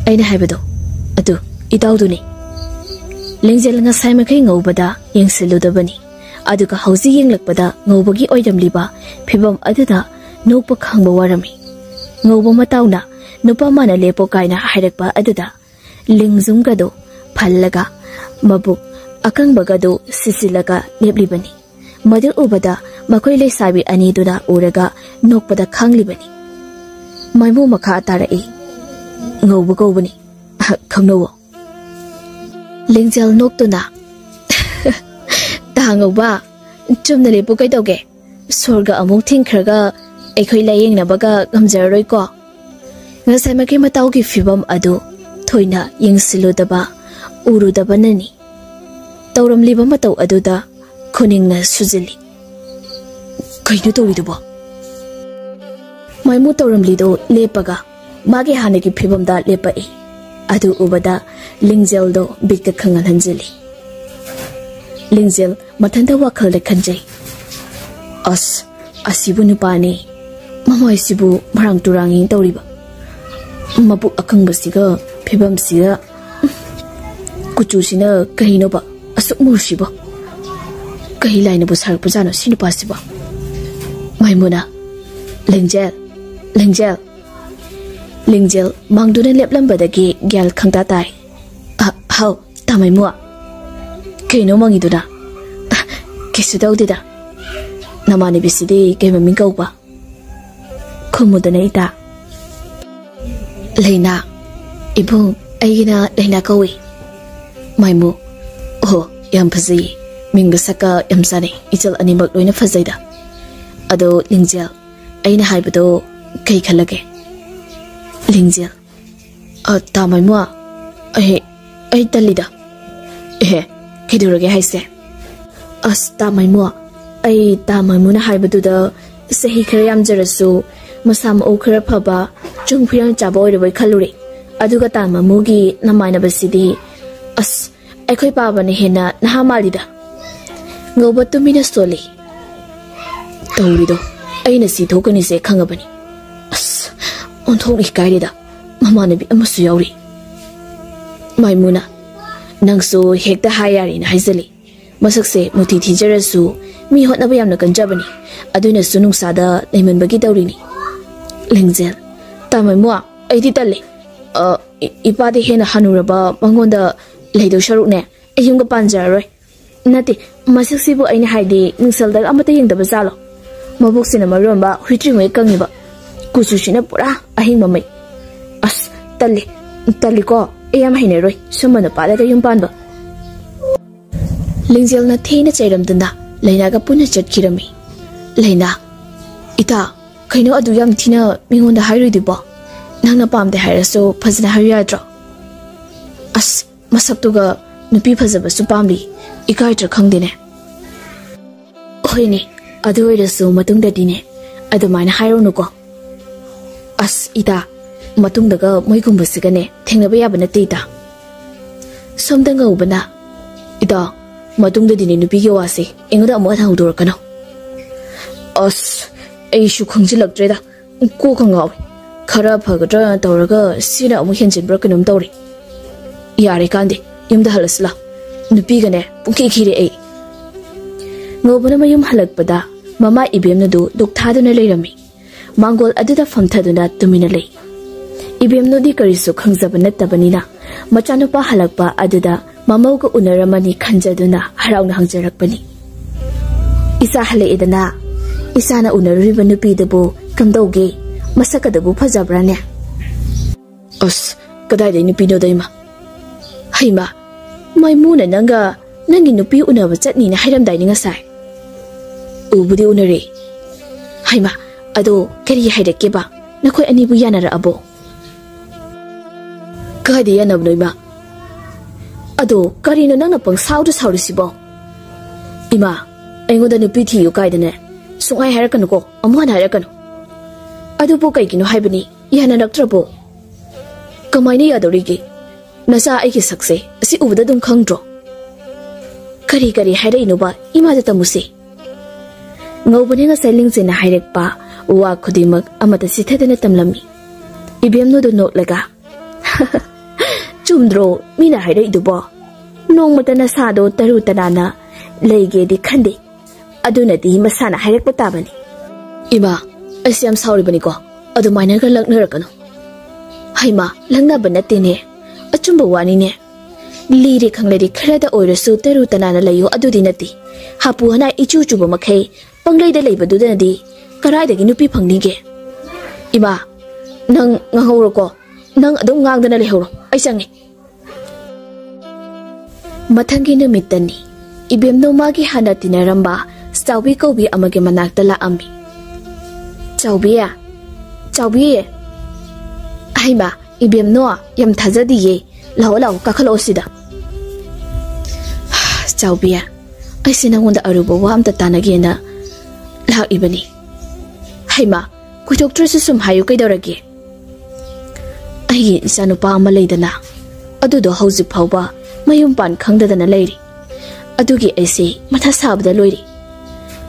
ꯑꯩꯅ ꯍꯥꯏꯕꯗꯣ ꯑꯗꯨ ꯏꯇꯥꯎꯗꯨꯅꯤ꯫ ꯂꯤꯡꯖꯦꯜ ꯉꯁꯥꯏ ꯃꯈꯩ ꯉꯧꯕꯗ ꯌꯦꯡꯁꯤꯜꯂꯨꯗꯕꯅꯤ, ꯑꯗꯨꯒ ꯍꯧꯖꯤꯛ ꯌꯦꯡꯂꯛꯄꯗ ꯉꯧꯕꯒꯤ ꯑꯣꯏꯔꯝꯂꯤꯕ ꯐꯤꯕꯝ ꯑꯗꯨꯗ ꯅꯣꯛꯄ ꯈꯪꯕ ꯋꯥꯔꯝꯃꯤ꯫ ꯉꯧꯕ ꯃꯇꯥꯎꯅ "ꯅꯨꯄꯥ ꯃꯥꯅ ꯂꯦꯞꯄꯣ" ꯀꯥꯏꯅ ꯍꯥꯏꯔꯛꯄ ꯑꯗꯨꯗ ꯂꯤꯡꯖꯨꯝꯒꯗꯨ ꯐꯜꯂꯒ ꯃꯕꯨꯛ ꯑꯀꯪꯕꯒꯗꯨ ꯁꯤꯆꯤꯜꯂꯒ ꯂꯦꯞꯂꯤꯕꯅꯤ꯫ ꯃꯗꯨ ꯎꯕꯗ ꯃꯈꯣꯏ ꯂꯩꯁꯥꯕꯤ ꯑꯅꯤꯗꯨꯅ ꯎꯔꯒ ꯅꯣꯛꯄꯗ ꯈꯥꯡꯂꯤꯕꯅꯤ꯫ ꯃꯥꯏꯃꯨ ꯃꯈꯥ ꯇꯥꯔꯛꯏ, "ꯉꯧꯕ ꯀꯧꯕꯅꯤ, ꯈꯪꯅꯧꯋꯣ꯫" ꯂꯤꯡꯖꯦꯜ ꯅꯣꯛꯇꯨꯅ, "ꯇꯥ ꯉꯧꯕ, ꯆꯨꯝꯅ ꯂꯦꯞꯄꯨ ꯀꯩꯗꯧꯒꯦ? ꯁꯣꯔꯒ ꯑꯃꯨꯛ ꯊꯤꯡꯈ꯭ꯔꯒ ꯑꯩꯈꯣꯏ ꯂꯥꯌꯦꯡꯅꯕꯒ ꯉꯝꯖꯔꯔꯣꯏꯀꯣ?" ꯉꯁꯥꯏꯃꯛꯀꯤ ꯃꯇꯥꯎꯒꯤ ꯐꯤꯕꯝ ꯑꯗꯨ ꯊꯣꯏꯅ ꯌꯦꯡꯁꯤꯜꯂꯨꯗꯕ, ꯎꯔꯨꯗꯕꯅꯅꯤ꯫ ꯇꯧꯔꯝꯂꯤꯕ ꯃꯇꯧ ꯑꯗꯨꯗ ꯈꯨꯅꯤꯡꯅ ꯁꯨꯖꯤꯜꯂꯤ꯫ "ꯀꯩꯅꯣ ꯇꯧꯔꯤꯗꯨꯕꯣ?" ꯃꯥꯏꯃꯨ ꯇꯧꯔꯝꯂꯤꯗꯨ ꯂꯦꯞꯄꯒ ꯃꯥꯒꯤ ꯍꯥꯟꯅꯒꯤ ꯐꯤꯕꯝꯗ ꯂꯦꯞꯄꯛꯏ꯫ ꯑꯗꯨ ꯎꯕꯗ ꯂꯤꯡꯖꯦꯜꯗꯣ ꯕꯤꯠꯀ ꯈꯪꯍꯟ ꯍꯟꯖꯤꯜꯂꯤ꯫ ꯂꯤꯡꯖꯦꯜ ꯃꯊꯟꯇ ꯋꯥꯈꯜꯗ ꯈꯟꯖꯩ, "ꯑꯁ, ꯑꯁꯤꯕꯨ ꯅꯨꯄꯥꯅꯤ, ꯃꯃꯥꯏꯁꯤꯕꯨ ꯃꯔꯥꯡ ꯇꯨꯔꯥꯡꯉꯤ ꯇꯧꯔꯤꯕ, ꯃꯕꯨꯛ ꯑꯀꯪꯕꯁꯤꯒ ꯐꯤꯕꯝꯁꯤꯒ, ꯀꯨꯆꯨꯁꯤꯅ ꯀꯔꯤꯅꯣꯕ ꯑꯁꯨꯛ ꯃꯨꯔꯤꯁꯤꯕꯣ? ꯀꯔꯤ ꯂꯥꯏꯅꯕꯨ ꯁꯥꯔꯛꯄꯖꯥꯠꯅꯣ ꯁꯤ ꯅꯨꯄꯥꯁꯤꯕꯣ?" ꯃꯥꯏꯃꯨꯅ, "ꯂꯤꯡꯖꯦꯜ, ꯂꯤꯡꯖꯦꯜ!" ꯂꯤꯡꯖꯦꯜ ꯃꯥꯡꯗꯨꯅ ꯂꯦꯞꯂꯝꯕꯗꯒꯤ ꯒ꯭ꯌꯥꯟ ꯈꯪꯇꯥ ꯇꯥꯏ꯫ "ꯑ, ꯍꯥꯎ, ꯇꯥꯃꯩꯃꯨ꯫ ꯀꯩꯅꯣ ꯃꯪꯉꯤꯗꯨꯅ?" "ꯑ, ꯀꯩꯁꯨ ꯇꯧꯗꯦꯗ꯫ ꯅꯃꯥꯟꯅꯕꯤꯁꯤꯗꯤ ꯀꯩ ꯃꯃꯤꯡ ꯀꯧꯕ?" ꯈꯨꯝꯃꯨꯗꯅ ꯏꯇꯥ꯫ "ꯂꯩꯅꯥ꯫ ꯏꯕꯨꯡ, ꯑꯩꯒꯤꯅ ꯂꯩꯅꯥ ꯀꯧꯏ꯫" ꯃꯥꯏꯃꯨ, "ꯑꯣꯍꯣ, ꯌꯥꯝ ꯐꯖꯩꯌꯦ꯫ ꯃꯤꯡꯒ ꯁꯛꯀ ꯌꯥꯝ ꯆꯥꯟꯅꯩ꯫ ꯏꯆꯜ ꯑꯅꯤꯃꯛ ꯂꯣꯏꯅ ꯐꯖꯩꯗ꯫ ꯑꯗꯣ ꯂꯤꯡꯖꯦꯜ, ꯑꯩꯅ ꯍꯥꯏꯕꯗꯣ ꯀꯩ ꯈꯜꯂꯒꯦ?" ꯂꯤꯡꯖꯦꯜ, "ꯑ, ꯇꯥꯃꯩꯃꯨ, ꯑꯩ, ꯑꯩ ꯇꯜꯂꯤꯗ꯫" "ꯑꯦꯍꯦ, ꯀꯩꯗꯧꯔꯒꯦ ꯍꯥꯏꯁꯦ?" "ꯑꯁ, ꯇꯥꯃꯩꯃꯨ, ꯑꯩ ꯇꯥꯃꯩꯃꯨꯅ ꯍꯥꯏꯕꯗꯨꯗ ꯆꯍꯤ ꯈꯔ ꯌꯥꯝꯖꯔꯁꯨ ꯃꯁꯥ ꯃꯎ ꯈꯔ ꯐꯕ, ꯆꯨꯡ ꯐꯤꯔꯥꯟ ꯆꯥꯕ ꯑꯣꯏꯔꯕꯣꯏ ꯈꯜꯂꯨꯔꯦ꯫ ꯑꯗꯨꯒ ꯇꯥ ꯃꯃꯨꯒꯤ ꯅꯃꯥꯟꯅꯕꯁꯤꯗꯤ, ꯑꯁ, ꯑꯩꯈꯣꯏ ꯄꯥꯕꯅ ꯍꯦꯟꯅ ꯅꯍꯥ ꯃꯥꯜꯂꯤꯗ꯫ ꯉꯧꯕ ꯇꯨꯃꯤꯟꯅ ꯁꯣꯜꯂꯤ꯫ ꯇꯧꯔꯤꯗꯣ ꯑꯩꯅ ꯁꯤ ꯊꯣꯛꯀꯅꯤꯁꯦ ꯈꯪꯉꯕꯅꯤ꯫ ꯑꯁ, ꯑꯣꯟꯊꯣꯛꯅ ꯏꯀꯥꯏꯔꯦꯗ꯫ ꯃꯃꯥꯟꯅꯕꯤ ꯑꯃꯁꯨ ꯌꯥꯎꯔꯤ꯫ ꯃꯥꯏꯃꯨꯅ, ꯅꯪꯁꯨ ꯍꯦꯛꯇ ꯍꯥꯏ ꯌꯥꯔꯦꯅ ꯍꯥꯏꯖꯜꯂꯤ꯫ ꯃꯁꯛꯁꯦ ꯃꯨꯊꯤ ꯊꯤꯖꯔꯁꯨ ꯃꯤ ꯍꯣꯠꯅꯕ ꯌꯥꯝꯅ ꯀꯟꯖꯕꯅꯤ꯫ ꯑꯗꯨꯅꯁꯨ ꯅꯨꯡꯁꯥꯗ ꯂꯩꯃꯟꯕꯒꯤ ꯇꯧꯔꯤꯅꯤ꯫ ꯂꯦꯡꯖꯦꯜ, ꯇꯥ ꯃꯥꯏꯃꯨ, ꯑꯩꯗꯤ ꯇꯜꯂꯦ꯫ ꯑ, ꯏ-, ꯏꯄꯥꯗꯤ ꯍꯦꯟꯅ ꯍꯅꯨꯔꯕ ꯃꯉꯣꯟꯗ ꯂꯩꯗꯧ ꯁꯔꯨꯛꯅꯦ, ꯑꯩ ꯌꯨꯝꯒ ꯄꯥꯟꯖꯔꯔꯣꯏ꯫ ꯅꯠꯇꯦ, ꯃꯁꯛꯁꯤꯕꯨ ꯑꯩꯅ ꯍꯥꯏꯗꯤ ꯅꯨꯡꯁꯜꯗꯒ ꯑꯃꯠꯇ ꯌꯦꯡꯗꯕ ꯖꯥꯠꯂꯣ? ꯃꯕꯨꯛꯁꯤꯅ ꯃꯔꯣꯟꯕ ꯍꯨꯏꯇ꯭ꯔꯤꯉꯩ ꯀꯪꯉꯤꯕ, ꯀꯨꯆꯨꯁꯤꯅ ꯄꯨꯔꯥ ꯑꯍꯤꯡ ꯃꯃꯩ꯫ ꯑꯁ, ꯇꯜꯂꯦ, ꯇꯜꯂꯤꯀꯣ꯫ ꯑꯩ ꯌꯥꯝ ꯍꯩꯅꯔꯣꯏ ꯁꯨꯝꯕ ꯅꯨꯄꯥꯗꯒ ꯌꯨꯝ ꯄꯥꯟꯕ꯫ ꯂꯤꯡꯖꯦꯜꯅ ꯊꯤꯅ ꯆꯩꯔꯝꯗꯨꯅ ꯂꯩꯅꯥꯒ ꯄꯨꯟꯅ ꯆꯠꯈꯤꯔꯝꯃꯤ꯫ ꯂꯩꯅꯥ, ꯏꯇꯥ, ꯀꯩꯅꯣ ꯑꯗꯨ ꯌꯥꯝ ꯊꯤꯅ ꯃꯤꯉꯣꯟꯗ ꯍꯥꯏꯔꯣꯏꯗꯨꯕꯣ? ꯅꯪꯅ ꯄꯥꯝꯗꯦ ꯍꯥꯏꯔꯁꯨ ꯐꯖꯅ ꯍꯥꯏꯌꯨ ꯌꯥꯗ꯭ꯔꯣ? ꯑꯁ, ꯃꯁꯛꯇꯨꯒ ꯅꯨꯄꯤ ꯐꯖꯕꯁꯨ ꯄꯥꯝꯂꯤ꯫ ꯏꯀꯥꯏꯗ꯭ꯔꯥ ꯈꯪꯗꯦꯅꯦ꯫ ꯍꯣꯏꯅꯦ, ꯑꯗꯨ ꯑꯣꯏꯔꯁꯨ ꯃꯇꯨꯡꯗꯗꯤꯅꯦ ꯑꯗꯨꯃꯥꯏꯅ ꯍꯥꯏꯔꯨꯅꯨꯀꯣ꯫ ꯑꯁ, ꯏꯇꯥ, ꯃꯇꯨꯡꯗꯒ ꯃꯣꯏꯒꯨꯝꯕꯁꯤꯒꯅꯦ ꯊꯦꯡꯅꯕ ꯌꯥꯕ ꯅꯠꯇꯦ, ꯏꯇꯥ꯫ ꯁꯣꯝꯗ ꯉꯧꯕꯅ, ꯏꯇꯥ, ꯃꯇꯨꯡꯗꯗꯤꯅꯦ ꯅꯨꯄꯤꯒꯤ ꯋꯥꯁꯦ ꯑꯩꯉꯣꯟꯗ ꯑꯃꯨꯛ ꯍꯟꯅ ꯍꯧꯗꯣꯔꯛꯀꯅꯨ꯫ ꯑꯁ, ꯑꯩꯁꯨ ꯈꯪꯖꯤꯜꯂꯛꯇ꯭ꯔꯦꯗ꯫ ꯀꯣꯛꯀ ꯉꯥꯎꯏ꯫ ꯈꯔ ꯐꯒꯗ꯭ꯔꯥ ꯇꯧꯔꯒ ꯁꯤꯅ ꯑꯃꯨꯛ ꯍꯦꯟꯖꯤꯟꯕ꯭ꯔꯥ ꯀꯩꯅꯣꯝ ꯇꯧꯔꯦ꯫ ꯌꯥꯔꯦ ꯀꯥꯟꯗꯦ, ꯌꯨꯝꯗ ꯍꯜꯂꯁꯤ ꯂꯥꯎ꯫ ꯅꯨꯄꯤꯒꯅꯦ ꯄꯨꯡꯈꯤ ꯈꯤꯔꯦ ꯑꯩ꯫ ꯉꯧꯕꯅ ꯃꯌꯨꯝ ꯍꯜꯂꯛꯄꯗ ꯃꯃꯥ ꯏꯕꯦꯝꯅꯗꯨ ꯗꯨꯛ ꯊꯥꯗꯨꯅ ꯂꯩꯔꯝꯃꯤ꯫ ꯃꯥꯡꯒꯣꯜ ꯑꯗꯨꯗ ꯐꯝꯊꯗꯨꯅ ꯇꯨꯃꯤꯟꯅ ꯂꯩ꯫ ꯏꯕꯦꯝꯅꯨꯗꯤ ꯀꯔꯤꯁꯨ ꯈꯪꯖꯕ ꯅꯠꯇꯕꯅꯤꯅ ꯃꯆꯥꯅꯨꯄꯥ ꯍꯜꯂꯛꯄ ꯑꯗꯨꯗ ꯃꯃꯧꯒ ꯎꯅꯔꯝꯃꯅꯤ ꯈꯟꯖꯗꯨꯅ ꯍꯔꯥꯎꯅ ꯍꯪꯖꯔꯛꯄꯅꯤ꯫ "ꯏꯆꯥ ꯍꯜꯂꯛꯑꯦꯗꯅ, ꯏꯆꯥꯅ ꯎꯅꯔꯨꯔꯤꯕ ꯅꯨꯄꯤꯗꯨꯕꯨ ꯀꯝꯗꯧꯒꯦ? ꯃꯁꯛ ꯑꯗꯨꯕꯨ ꯐꯖꯕ꯭ꯔꯥꯅꯦ?" "ꯑꯁ, ꯀꯗꯥꯏꯗꯩ ꯅꯨꯄꯤꯅꯣꯗ, ꯏꯃꯥ?" "ꯍꯩꯃꯥ, ꯃꯥꯏꯃꯨꯅ ꯅꯪꯒ ꯅꯪꯒꯤ ꯅꯨꯄꯤ ꯎꯅꯕ ꯆꯠꯅꯤꯅ ꯍꯥꯏꯔꯝꯗꯥꯏꯅꯦ ꯉꯁꯥꯏ?" "ꯎꯕꯨꯗꯤ ꯎꯅꯔꯦ꯫ ꯍꯩꯃꯥ, ꯑꯗꯣ ꯀꯔꯤ ꯍꯥꯏꯔꯛꯀꯦꯕ? ꯅꯈꯣꯏ ꯑꯅꯤꯕꯨ ꯌꯥꯅꯔꯛꯑꯕꯣ?" "ꯀꯥꯏꯗ ꯌꯥꯅꯕꯅꯣ, ꯏꯃꯥ?" "ꯑꯗꯣ ꯀꯔꯤꯅꯣ ꯅꯪꯅ ꯄꯪꯁꯥꯎꯗ ꯁꯥꯎꯔꯤꯁꯤꯕꯣ?" "ꯏꯃꯥ, ꯑꯩꯉꯣꯟꯗ ꯅꯨꯄꯤ ꯊꯤꯌꯨ ꯀꯥꯏꯗꯅꯦ ꯁꯨꯡꯍꯥꯏ ꯍꯥꯏꯔꯛꯀꯅꯨꯀꯣ, ꯑꯃꯨꯛ ꯍꯟꯅ ꯍꯥꯏꯔꯛꯀꯅꯨ꯫ ꯑꯗꯨꯕꯨ ꯀꯩꯒꯤꯅꯣ ꯍꯥꯏꯕꯅꯤ, ꯌꯥꯅꯔꯛꯇ꯭ꯔꯕꯣ?" ꯀꯃꯥꯏꯅ ꯌꯥꯗꯧꯔꯤꯒꯦ? ꯅꯆꯥ ꯑꯩꯒꯤ ꯁꯛꯁꯦ ꯑꯁꯤ ꯎꯕꯗ ꯑꯗꯨꯝ ꯈꯪꯗ꯭ꯔꯣ? ꯀꯔꯤ ꯀꯔꯤ ꯍꯥꯏꯔꯛꯏꯅꯣꯕ? ꯏꯃꯥꯗ ꯇꯝꯃꯨꯁꯦ꯫ ꯉꯧꯕꯅꯦ ꯉꯁꯥꯏ ꯂꯤꯡꯖꯦꯜꯅ ꯍꯥꯏꯔꯛꯄ ꯋꯥ ꯈꯨꯗꯤꯡꯃꯛ ꯑꯃꯠꯇ ꯆꯤꯊꯗꯅ ꯇꯝꯂꯝꯃꯤ꯫ ꯏꯕꯦꯝꯅꯨꯗꯣ ꯅꯣꯛꯂꯒ, "ꯆꯨꯝꯗ꯭ꯔꯣ ꯃꯤꯅ ꯍꯥꯏꯔꯛꯏꯗꯨꯕꯣ? ꯅꯣꯡꯃꯇ ꯅꯁꯥꯗꯣ ꯇꯔꯨ ꯇꯅꯥꯟꯅ ꯂꯩꯒꯦꯗꯤ ꯈꯟꯗꯦ꯫ ꯑꯗꯨꯅꯗꯤ ꯃꯁꯥꯅ ꯍꯥꯏꯔꯛꯄ ꯇꯥꯕꯅꯤ꯫" "ꯏꯃꯥ, ꯑꯩꯁꯦ ꯌꯥꯝ ꯁꯥꯎꯔꯤꯕꯅꯤꯀꯣ, ꯑꯗꯨꯃꯥꯏꯅꯒ ꯂꯛꯅꯔꯛꯀꯅꯨ꯫" "ꯍꯩꯃꯥ, ꯂꯛꯅꯕ ꯅꯠꯇꯦꯅꯦ, ꯑꯆꯨꯝꯕ ꯋꯥꯅꯤꯅꯦ꯫ ꯂꯤꯔꯦ ꯈꯪꯂꯗꯤ ꯈꯔꯗ ꯑꯣꯏꯔꯁꯨ ꯇꯔꯨ ꯇꯅꯥꯟꯅ ꯂꯩꯌꯨ, ꯑꯗꯨꯗꯤ ꯅꯠꯇꯦ꯫ ꯍꯥꯄꯨ ꯍꯅꯥ ꯏꯆꯨ ꯆꯨꯕ ꯃꯈꯩ ꯄꯪꯂꯩꯗ ꯂꯩꯕꯗꯨꯗꯅꯗꯤ ꯀꯗꯥꯏꯗꯒꯤ ꯅꯨꯄꯤ ꯐꯪꯅꯤꯒꯦ?" "ꯏꯃꯥ, ꯅꯪ ꯉꯥꯡꯍꯧꯔꯣꯀꯣ, ꯅꯪ ꯑꯗꯨꯝ ꯉꯥꯡꯗꯅ ꯂꯩꯍꯧꯔꯣ, ꯑꯩ ꯆꯪꯉꯦ꯫" ꯃꯊꯪꯒꯤ ꯅꯨꯃꯤꯠꯇꯅꯤ꯫ ꯏꯕꯦꯝꯅꯧ ꯃꯥꯒꯤ ꯍꯥꯟꯅ ꯇꯤꯟꯅꯔꯝꯕ ꯆꯥꯎꯕꯤ ꯀꯧꯕꯤ ꯑꯃꯒꯤ ꯃꯅꯥꯛꯇ ꯂꯥꯛꯑꯝꯃꯤ꯫ "ꯆꯥꯎꯕꯤ, ꯆꯥꯎꯕꯤ!" "ꯍꯩꯃꯥ, ꯏꯕꯦꯝꯅꯣ, ꯌꯥꯝ ꯊꯥꯖꯗꯤꯌꯦ꯫ ꯂꯥꯛꯑꯣ, ꯂꯥꯛꯑꯣ, ꯀꯥꯈꯠꯂꯛꯑꯣ ꯁꯤꯗ꯫" "ꯆꯥꯎꯕꯤ, ꯑꯩꯁꯦ ꯅꯉꯣꯟꯗ ꯑꯔꯨꯕ ꯋꯥ ꯑꯝꯇ ꯇꯥꯟꯅꯒꯦꯅ ꯂꯥꯛꯏꯕꯅꯤ꯫" "ꯍꯩꯃꯥ, ꯀꯨꯏꯊꯣꯛꯇ꯭ꯔꯁꯨ ꯁꯨꯝ ꯍꯥꯏꯌꯨ, ꯀꯩꯗꯧꯔꯒꯦ?" "ꯑꯩꯒꯤ ꯏꯆꯥꯅꯨꯄꯥ ꯑꯃ ꯂꯩꯗꯅ, ꯑꯗꯨꯗꯣ ꯍꯧꯖꯤꯛ ꯐꯥꯎꯕ ꯃꯌꯨꯝ ꯄꯥꯟ ꯈꯪꯗꯗꯅ ꯂꯩꯔꯤ꯫ ꯑꯗꯨꯒꯤ ꯑꯩꯁꯦ ꯃꯊꯥ ꯁꯥꯕꯗ ꯂꯣꯏꯔꯦ꯫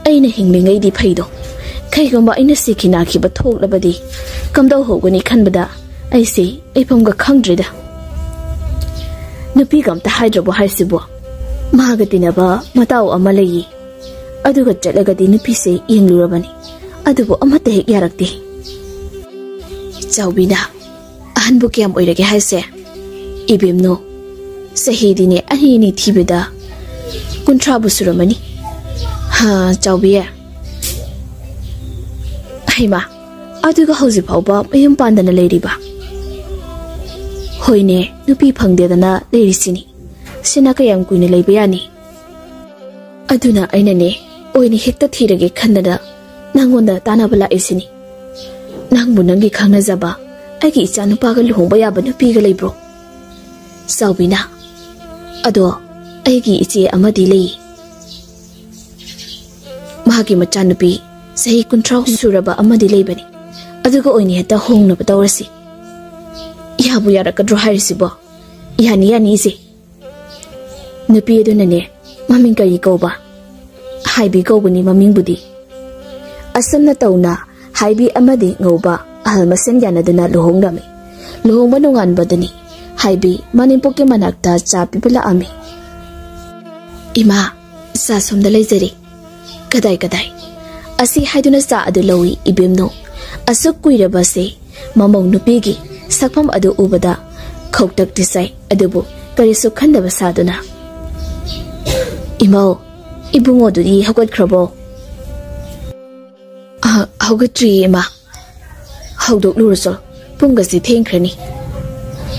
ꯑꯩꯅ ꯍꯤꯡꯂꯤꯉꯩꯗꯤ ꯐꯩꯗꯣ, ꯀꯩꯒꯨꯝꯕ ꯑꯩꯅ ꯁꯤꯈꯤ ꯅꯥꯈꯤꯕ ꯊꯣꯛꯂꯕꯗꯤ ꯀꯝꯗꯧꯍꯧꯒꯅꯤ ꯈꯟꯕꯗ ꯑꯩꯁꯦ ꯂꯩꯐꯝꯒ ꯈꯪꯗ꯭ꯔꯦꯗ꯫" "ꯅꯨꯄꯤꯒ ꯑꯝꯇ ꯍꯥꯏꯗ꯭ꯔꯕꯣ ꯍꯥꯏꯁꯤꯕꯣ?" "ꯃꯥꯒ ꯇꯤꯟꯅꯕ ꯃꯇꯥꯎ ꯑꯃ ꯂꯩꯌꯦ, ꯑꯗꯨꯒ ꯆꯠꯂꯒꯗꯤ ꯅꯨꯄꯤꯁꯦ ꯌꯦꯡꯂꯨꯔꯕꯅꯤ, ꯑꯗꯨꯕꯨ ꯑꯃꯠꯇ ꯍꯦꯛ ꯌꯥꯔꯛꯇꯦ꯫" "ꯆꯥꯎꯕꯤꯅ ꯑꯍꯟꯕꯨ ꯀꯌꯥꯝ ꯑꯣꯏꯔꯒꯦ ꯍꯥꯏꯁꯦ?" "ꯏꯕꯦꯝꯅꯣ, ꯆꯍꯤꯗꯤꯅꯦ ꯑꯅꯤ ꯑꯅꯤ ꯊꯤꯕꯗ ꯀꯨꯟꯊ꯭ꯔꯥꯕꯨ ꯁꯨꯔꯝꯃꯅꯤ꯫" "ꯍꯥ, ꯆꯥꯎꯕꯤ?" "ꯍꯩꯃꯥ, ꯑꯗꯨꯒ ꯍꯧꯖꯤꯛ ꯐꯥꯎꯕ ꯃꯌꯨꯝ ꯄꯥꯟꯗꯅ ꯂꯩꯔꯤꯕ?" "ꯍꯣꯏꯅꯦ, ꯅꯨꯄꯤ ꯐꯪꯗꯦꯗꯅ ꯂꯩꯔꯤꯁꯤꯅꯤ꯫ ꯁꯤꯅ ꯀꯌꯥꯝ ꯀꯨꯏꯅ ꯂꯩꯕ ꯌꯥꯅꯤ?" "ꯑꯗꯨꯅ ꯑꯩꯅꯅꯦ ꯑꯣꯏꯅ ꯍꯦꯛꯇ ꯊꯤꯔꯒꯦ ꯈꯟꯗꯅ ꯅꯪꯉꯣꯟꯗ ꯇꯥꯟꯅꯕ ꯂꯥꯛꯏꯁꯤꯅꯤ꯫ ꯅꯪꯕꯨ ꯅꯪꯒꯤ ꯈꯪꯅꯖꯕ ꯑꯩꯒꯤ ꯏꯆꯥ ꯅꯨꯄꯥꯒ ꯂꯨꯍꯣꯡꯕ ꯌꯥꯕ ꯅꯨꯄꯤꯒ ꯂꯩꯕ꯭ꯔꯣ?" "ꯆꯥꯎꯕꯤꯅ, ꯑꯗꯣ ꯑꯩꯒꯤ ꯏꯆꯦ ꯑꯃꯗꯤ ꯂꯩ꯫ ꯃꯥꯒꯤ ꯃꯆꯥꯅꯨꯄꯤ ꯆꯍꯤ ꯀꯨꯟꯊ꯭ꯔꯥ ꯁꯨꯔꯕ ꯑꯃꯗꯤ ꯂꯩꯕꯅꯤ꯫ ꯑꯗꯨꯒ ꯑꯣꯏꯅ ꯍꯦꯛꯇ ꯍꯣꯡꯅꯕ ꯇꯧꯔꯁꯤ꯫" ꯌꯥꯕꯨ ꯌꯥꯔꯛꯀꯗ꯭ꯔꯣ ꯍꯥꯏꯔꯤꯁꯤꯕꯣ? ꯌꯥꯅꯤ, ꯌꯥꯅꯤ, ꯏꯆꯦ꯫ ꯅꯨꯄꯤ ꯑꯗꯨꯅꯅꯦ, "ꯃꯃꯤꯡ ꯀꯔꯤ ꯀꯧꯕ?" "ꯍꯥꯏꯕꯤ ꯀꯧꯕꯅꯤ ꯃꯃꯤꯡꯕꯨꯗꯤ꯫" ꯑꯁꯨꯝꯅ ꯇꯧꯅ ꯍꯥꯏꯕꯤ ꯑꯃꯗꯤ ꯉꯧꯕ ꯑꯍꯜ ꯃꯁꯦꯟ ꯌꯥꯅꯗꯨꯅ ꯂꯨꯍꯣꯡꯂꯝꯃꯤ꯫ ꯂꯨꯍꯣꯡꯕ ꯅꯣꯡꯉꯥꯟꯕꯗꯅꯤ ꯍꯥꯏꯕꯤ ꯃꯅꯦꯝꯄꯣꯛꯀꯤ ꯃꯅꯥꯛꯇ ꯆꯥ ꯄꯤꯕ ꯂꯥꯛꯑꯝꯃꯤ꯫ "ꯏꯃꯥ, ꯆꯥ ꯁꯣꯝꯗ ꯂꯩꯖꯔꯤ꯫" "ꯀꯗꯥꯏ, ꯀꯗꯥꯏ?" ꯑꯁꯤ ꯍꯥꯏꯗꯨꯅ ꯆꯥ ꯑꯗꯨ ꯂꯧꯏ ꯏꯕꯦꯝꯅꯨ꯫ ꯑꯁꯨꯛ ꯀꯨꯏꯔꯕꯁꯦ ꯃꯃꯧ ꯅꯨꯄꯤꯒꯤ ꯁꯛꯐꯝ ꯑꯗꯨ ꯎꯕꯗ ꯈꯧꯇꯛꯇꯤ ꯆꯥꯏ, ꯑꯗꯨꯕꯨ ꯀꯔꯤꯁꯨ ꯈꯟꯗꯕ ꯁꯥꯗꯨꯅ, "ꯏꯃꯧ, ꯏꯕꯨꯡꯉꯣꯗꯨꯗꯤ ꯍꯧꯒꯠꯈ꯭ꯔꯕꯣ?" "ꯑ, ꯍꯧꯒꯠꯇ꯭ꯔꯤꯌꯦ, ꯏꯃꯥ꯫" "ꯍꯧꯗꯣꯛꯂꯨꯔꯁꯨ, ꯄꯨꯡ ꯑꯁꯤ ꯊꯦꯡꯈ꯭ꯔꯅꯤ꯫"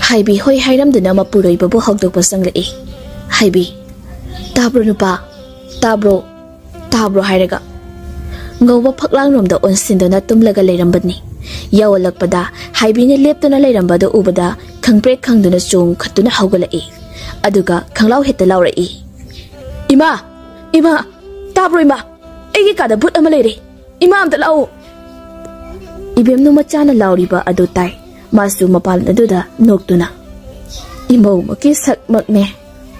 ꯍꯥꯏꯕꯤ ꯍꯣꯏ ꯍꯥꯏꯔꯝꯗꯨꯅ ꯃꯄꯨꯔꯣꯏꯕꯕꯨ ꯍꯧꯗꯣꯛꯄ ꯆꯪꯂꯛꯏ꯫ ꯍꯥꯏꯕꯤ, "ꯇꯥꯕ꯭ꯔꯣ ꯅꯨꯄꯥ? ꯇꯥꯕ꯭ꯔꯣ? ꯇꯥꯕ꯭ꯔꯣ?" ꯍꯥꯏꯔꯒ ꯉꯧꯕ ꯐꯛꯂꯥꯡꯔꯣꯝꯗ ꯑꯣꯟꯁꯤꯟꯗꯨꯅ ꯇꯨꯝꯂꯒ ꯂꯩꯔꯝꯕꯅꯤ꯫ ꯌꯧꯍꯜꯂꯛꯄꯗ ꯍꯥꯏꯕꯤꯅ ꯂꯦꯞꯇꯨꯅ ꯂꯩꯔꯝꯕꯗꯨ ꯎꯕꯗ ꯈꯪꯄ꯭ꯔꯦꯛ ꯈꯪꯗꯨꯅ ꯆꯣꯡꯈꯠꯇꯨꯅ ꯍꯧꯒꯠꯂꯛꯏ꯫ ꯑꯗꯨꯒ ꯈꯪꯂꯥꯎ ꯍꯦꯛꯇ ꯂꯥꯎꯔꯛꯏ, "ꯏꯃꯥ! ꯏꯃꯥ! ꯇꯥꯕ꯭ꯔꯣ ꯏꯃꯥ? ꯑꯩꯒꯤ ꯀꯥꯗ ꯚꯨꯠ ꯑꯃ ꯂꯩꯔꯦ! ꯏꯃꯥ, ꯑꯝꯇ ꯂꯥꯛꯑꯣ!" ꯏꯕꯦꯝꯅꯨ ꯃꯆꯥꯅ ꯂꯥꯎꯔꯤꯕ ꯑꯗꯨ ꯇꯥꯏ꯫ ꯃꯥꯁꯨ ꯃꯄꯥꯟ ꯑꯗꯨꯗ ꯅꯣꯛꯇꯨꯅ, "ꯏꯃꯧꯃꯛꯀꯤ ꯁꯛꯃꯛꯅꯦ꯫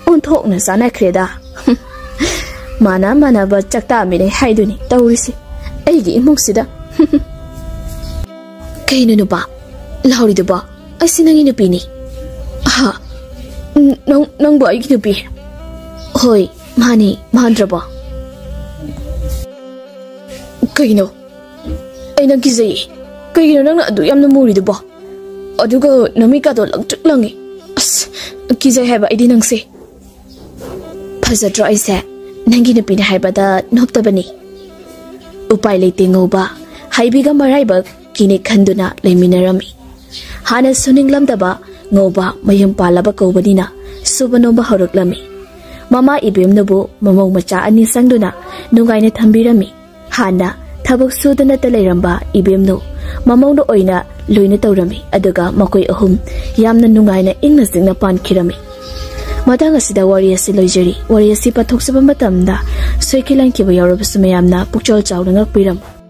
ꯑꯣꯟꯊꯣꯛꯅ ꯆꯥꯟꯅꯈ꯭ꯔꯦꯗ꯫ ꯃꯥꯅ ꯃꯥꯟꯅꯕ ꯆꯥꯛꯇꯥꯃꯤꯟꯅꯩ ꯍꯥꯏꯗꯨꯅꯤ ꯇꯧꯔꯤꯁꯦ ꯑꯩꯒꯤ ꯏꯃꯨꯡꯁꯤꯗ꯫" "ꯀꯩꯅꯣ ꯅꯨꯄꯥ ꯂꯥꯎꯔꯤꯗꯨꯕꯣ? ꯑꯩꯁꯤ ꯅꯪꯒꯤ ꯅꯨꯄꯤꯅꯤ꯫" "ꯍꯥ? ꯅꯪ, ꯅꯪꯕꯨ ꯑꯩꯒꯤ ꯅꯨꯄꯤ?" "ꯍꯣꯏ, ꯃꯥꯅꯤ, ꯃꯥꯟꯗ꯭ꯔꯕꯣ?" "ꯀꯩꯅꯣ? ꯑꯩ ꯅꯪ ꯀꯤꯖꯩꯌꯦ꯫ ꯀꯩꯒꯤꯅꯣ ꯅꯪꯅ ꯑꯗꯨ ꯌꯥꯝꯅ ꯃꯨꯔꯤꯗꯨꯕꯣ? ꯑꯗꯨꯒ ꯅꯃꯤꯠꯀꯥꯗꯣ ꯂꯪꯇ꯭ꯔꯤꯛ ꯂꯪꯉꯤ꯫ ꯑꯁ, ꯀꯤꯖꯩ ꯍꯥꯏꯕ ꯑꯩꯗꯤ ꯅꯪꯁꯦ꯫" "ꯐꯖꯗ꯭ꯔꯣ ꯑꯩꯁꯦ? ꯅꯪꯒꯤ ꯅꯨꯄꯤꯅ ꯍꯥꯏꯕꯗ ꯅꯣꯞꯇꯕꯅꯤ꯫" ꯎꯄꯥꯏ ꯂꯩꯇꯦ ꯉꯧꯕ, ꯍꯥꯏꯕꯤꯒ ꯃꯔꯥꯏꯕꯛ ꯀꯤꯅꯤ ꯈꯟꯗꯨꯅ ꯂꯩꯃꯤꯟꯅꯔꯝꯃꯤ꯫ ꯍꯥꯟꯅꯁꯨ ꯅꯤꯡꯂꯝꯗꯕ ꯉꯧꯕ ꯃꯌꯨꯝ ꯄꯥꯜꯂꯕ ꯀꯧꯕꯅꯤꯅ ꯁꯨꯕ ꯅꯣꯝꯕ ꯍꯧꯔꯛꯂꯝꯃꯤ꯫ ꯃꯃꯥ ꯏꯕꯦꯝꯅꯕꯨ ꯃꯃꯧ ꯃꯆꯥ ꯑꯅꯤ ꯆꯪꯗꯨꯅ ꯅꯨꯡꯉꯥꯏꯅ ꯊꯝꯕꯤꯔꯝꯃꯤ꯫ ꯍꯥꯟꯅ ꯊꯕꯛ ꯁꯨꯗꯅꯇ ꯂꯩꯔꯝꯕ ꯏꯕꯦꯝꯅꯨ ꯃꯃꯧꯅ ꯑꯣꯏꯅ ꯂꯣꯏꯅ ꯇꯧꯔꯝꯃꯤ, ꯑꯗꯨꯒ ꯃꯈꯣꯏ ꯑꯍꯨꯝ ꯌꯥꯝꯅ ꯅꯨꯡꯉꯥꯏꯅ ꯏꯪꯅ ꯆꯤꯛꯅ ꯄꯥꯟꯈꯤꯔꯝꯃꯤ꯫ ꯃꯇꯥꯡ ꯑꯁꯤꯗ ꯋꯥꯔꯤ ꯑꯁꯤ ꯂꯣꯏꯖꯔꯤ꯫ ꯋꯥꯔꯤ ꯑꯁꯤ ꯄꯥꯊꯣꯛꯆꯕ ꯃꯇꯝꯗ ꯁꯣꯏꯈꯤ ꯂꯥꯟꯈꯤꯕ ꯌꯥꯎꯔꯕꯁꯨ ꯃꯌꯥꯝꯅ ꯄꯨꯛꯆꯦꯜ ꯆꯥꯎꯅ ꯉꯥꯛꯄꯤꯔꯝꯃꯨ꯫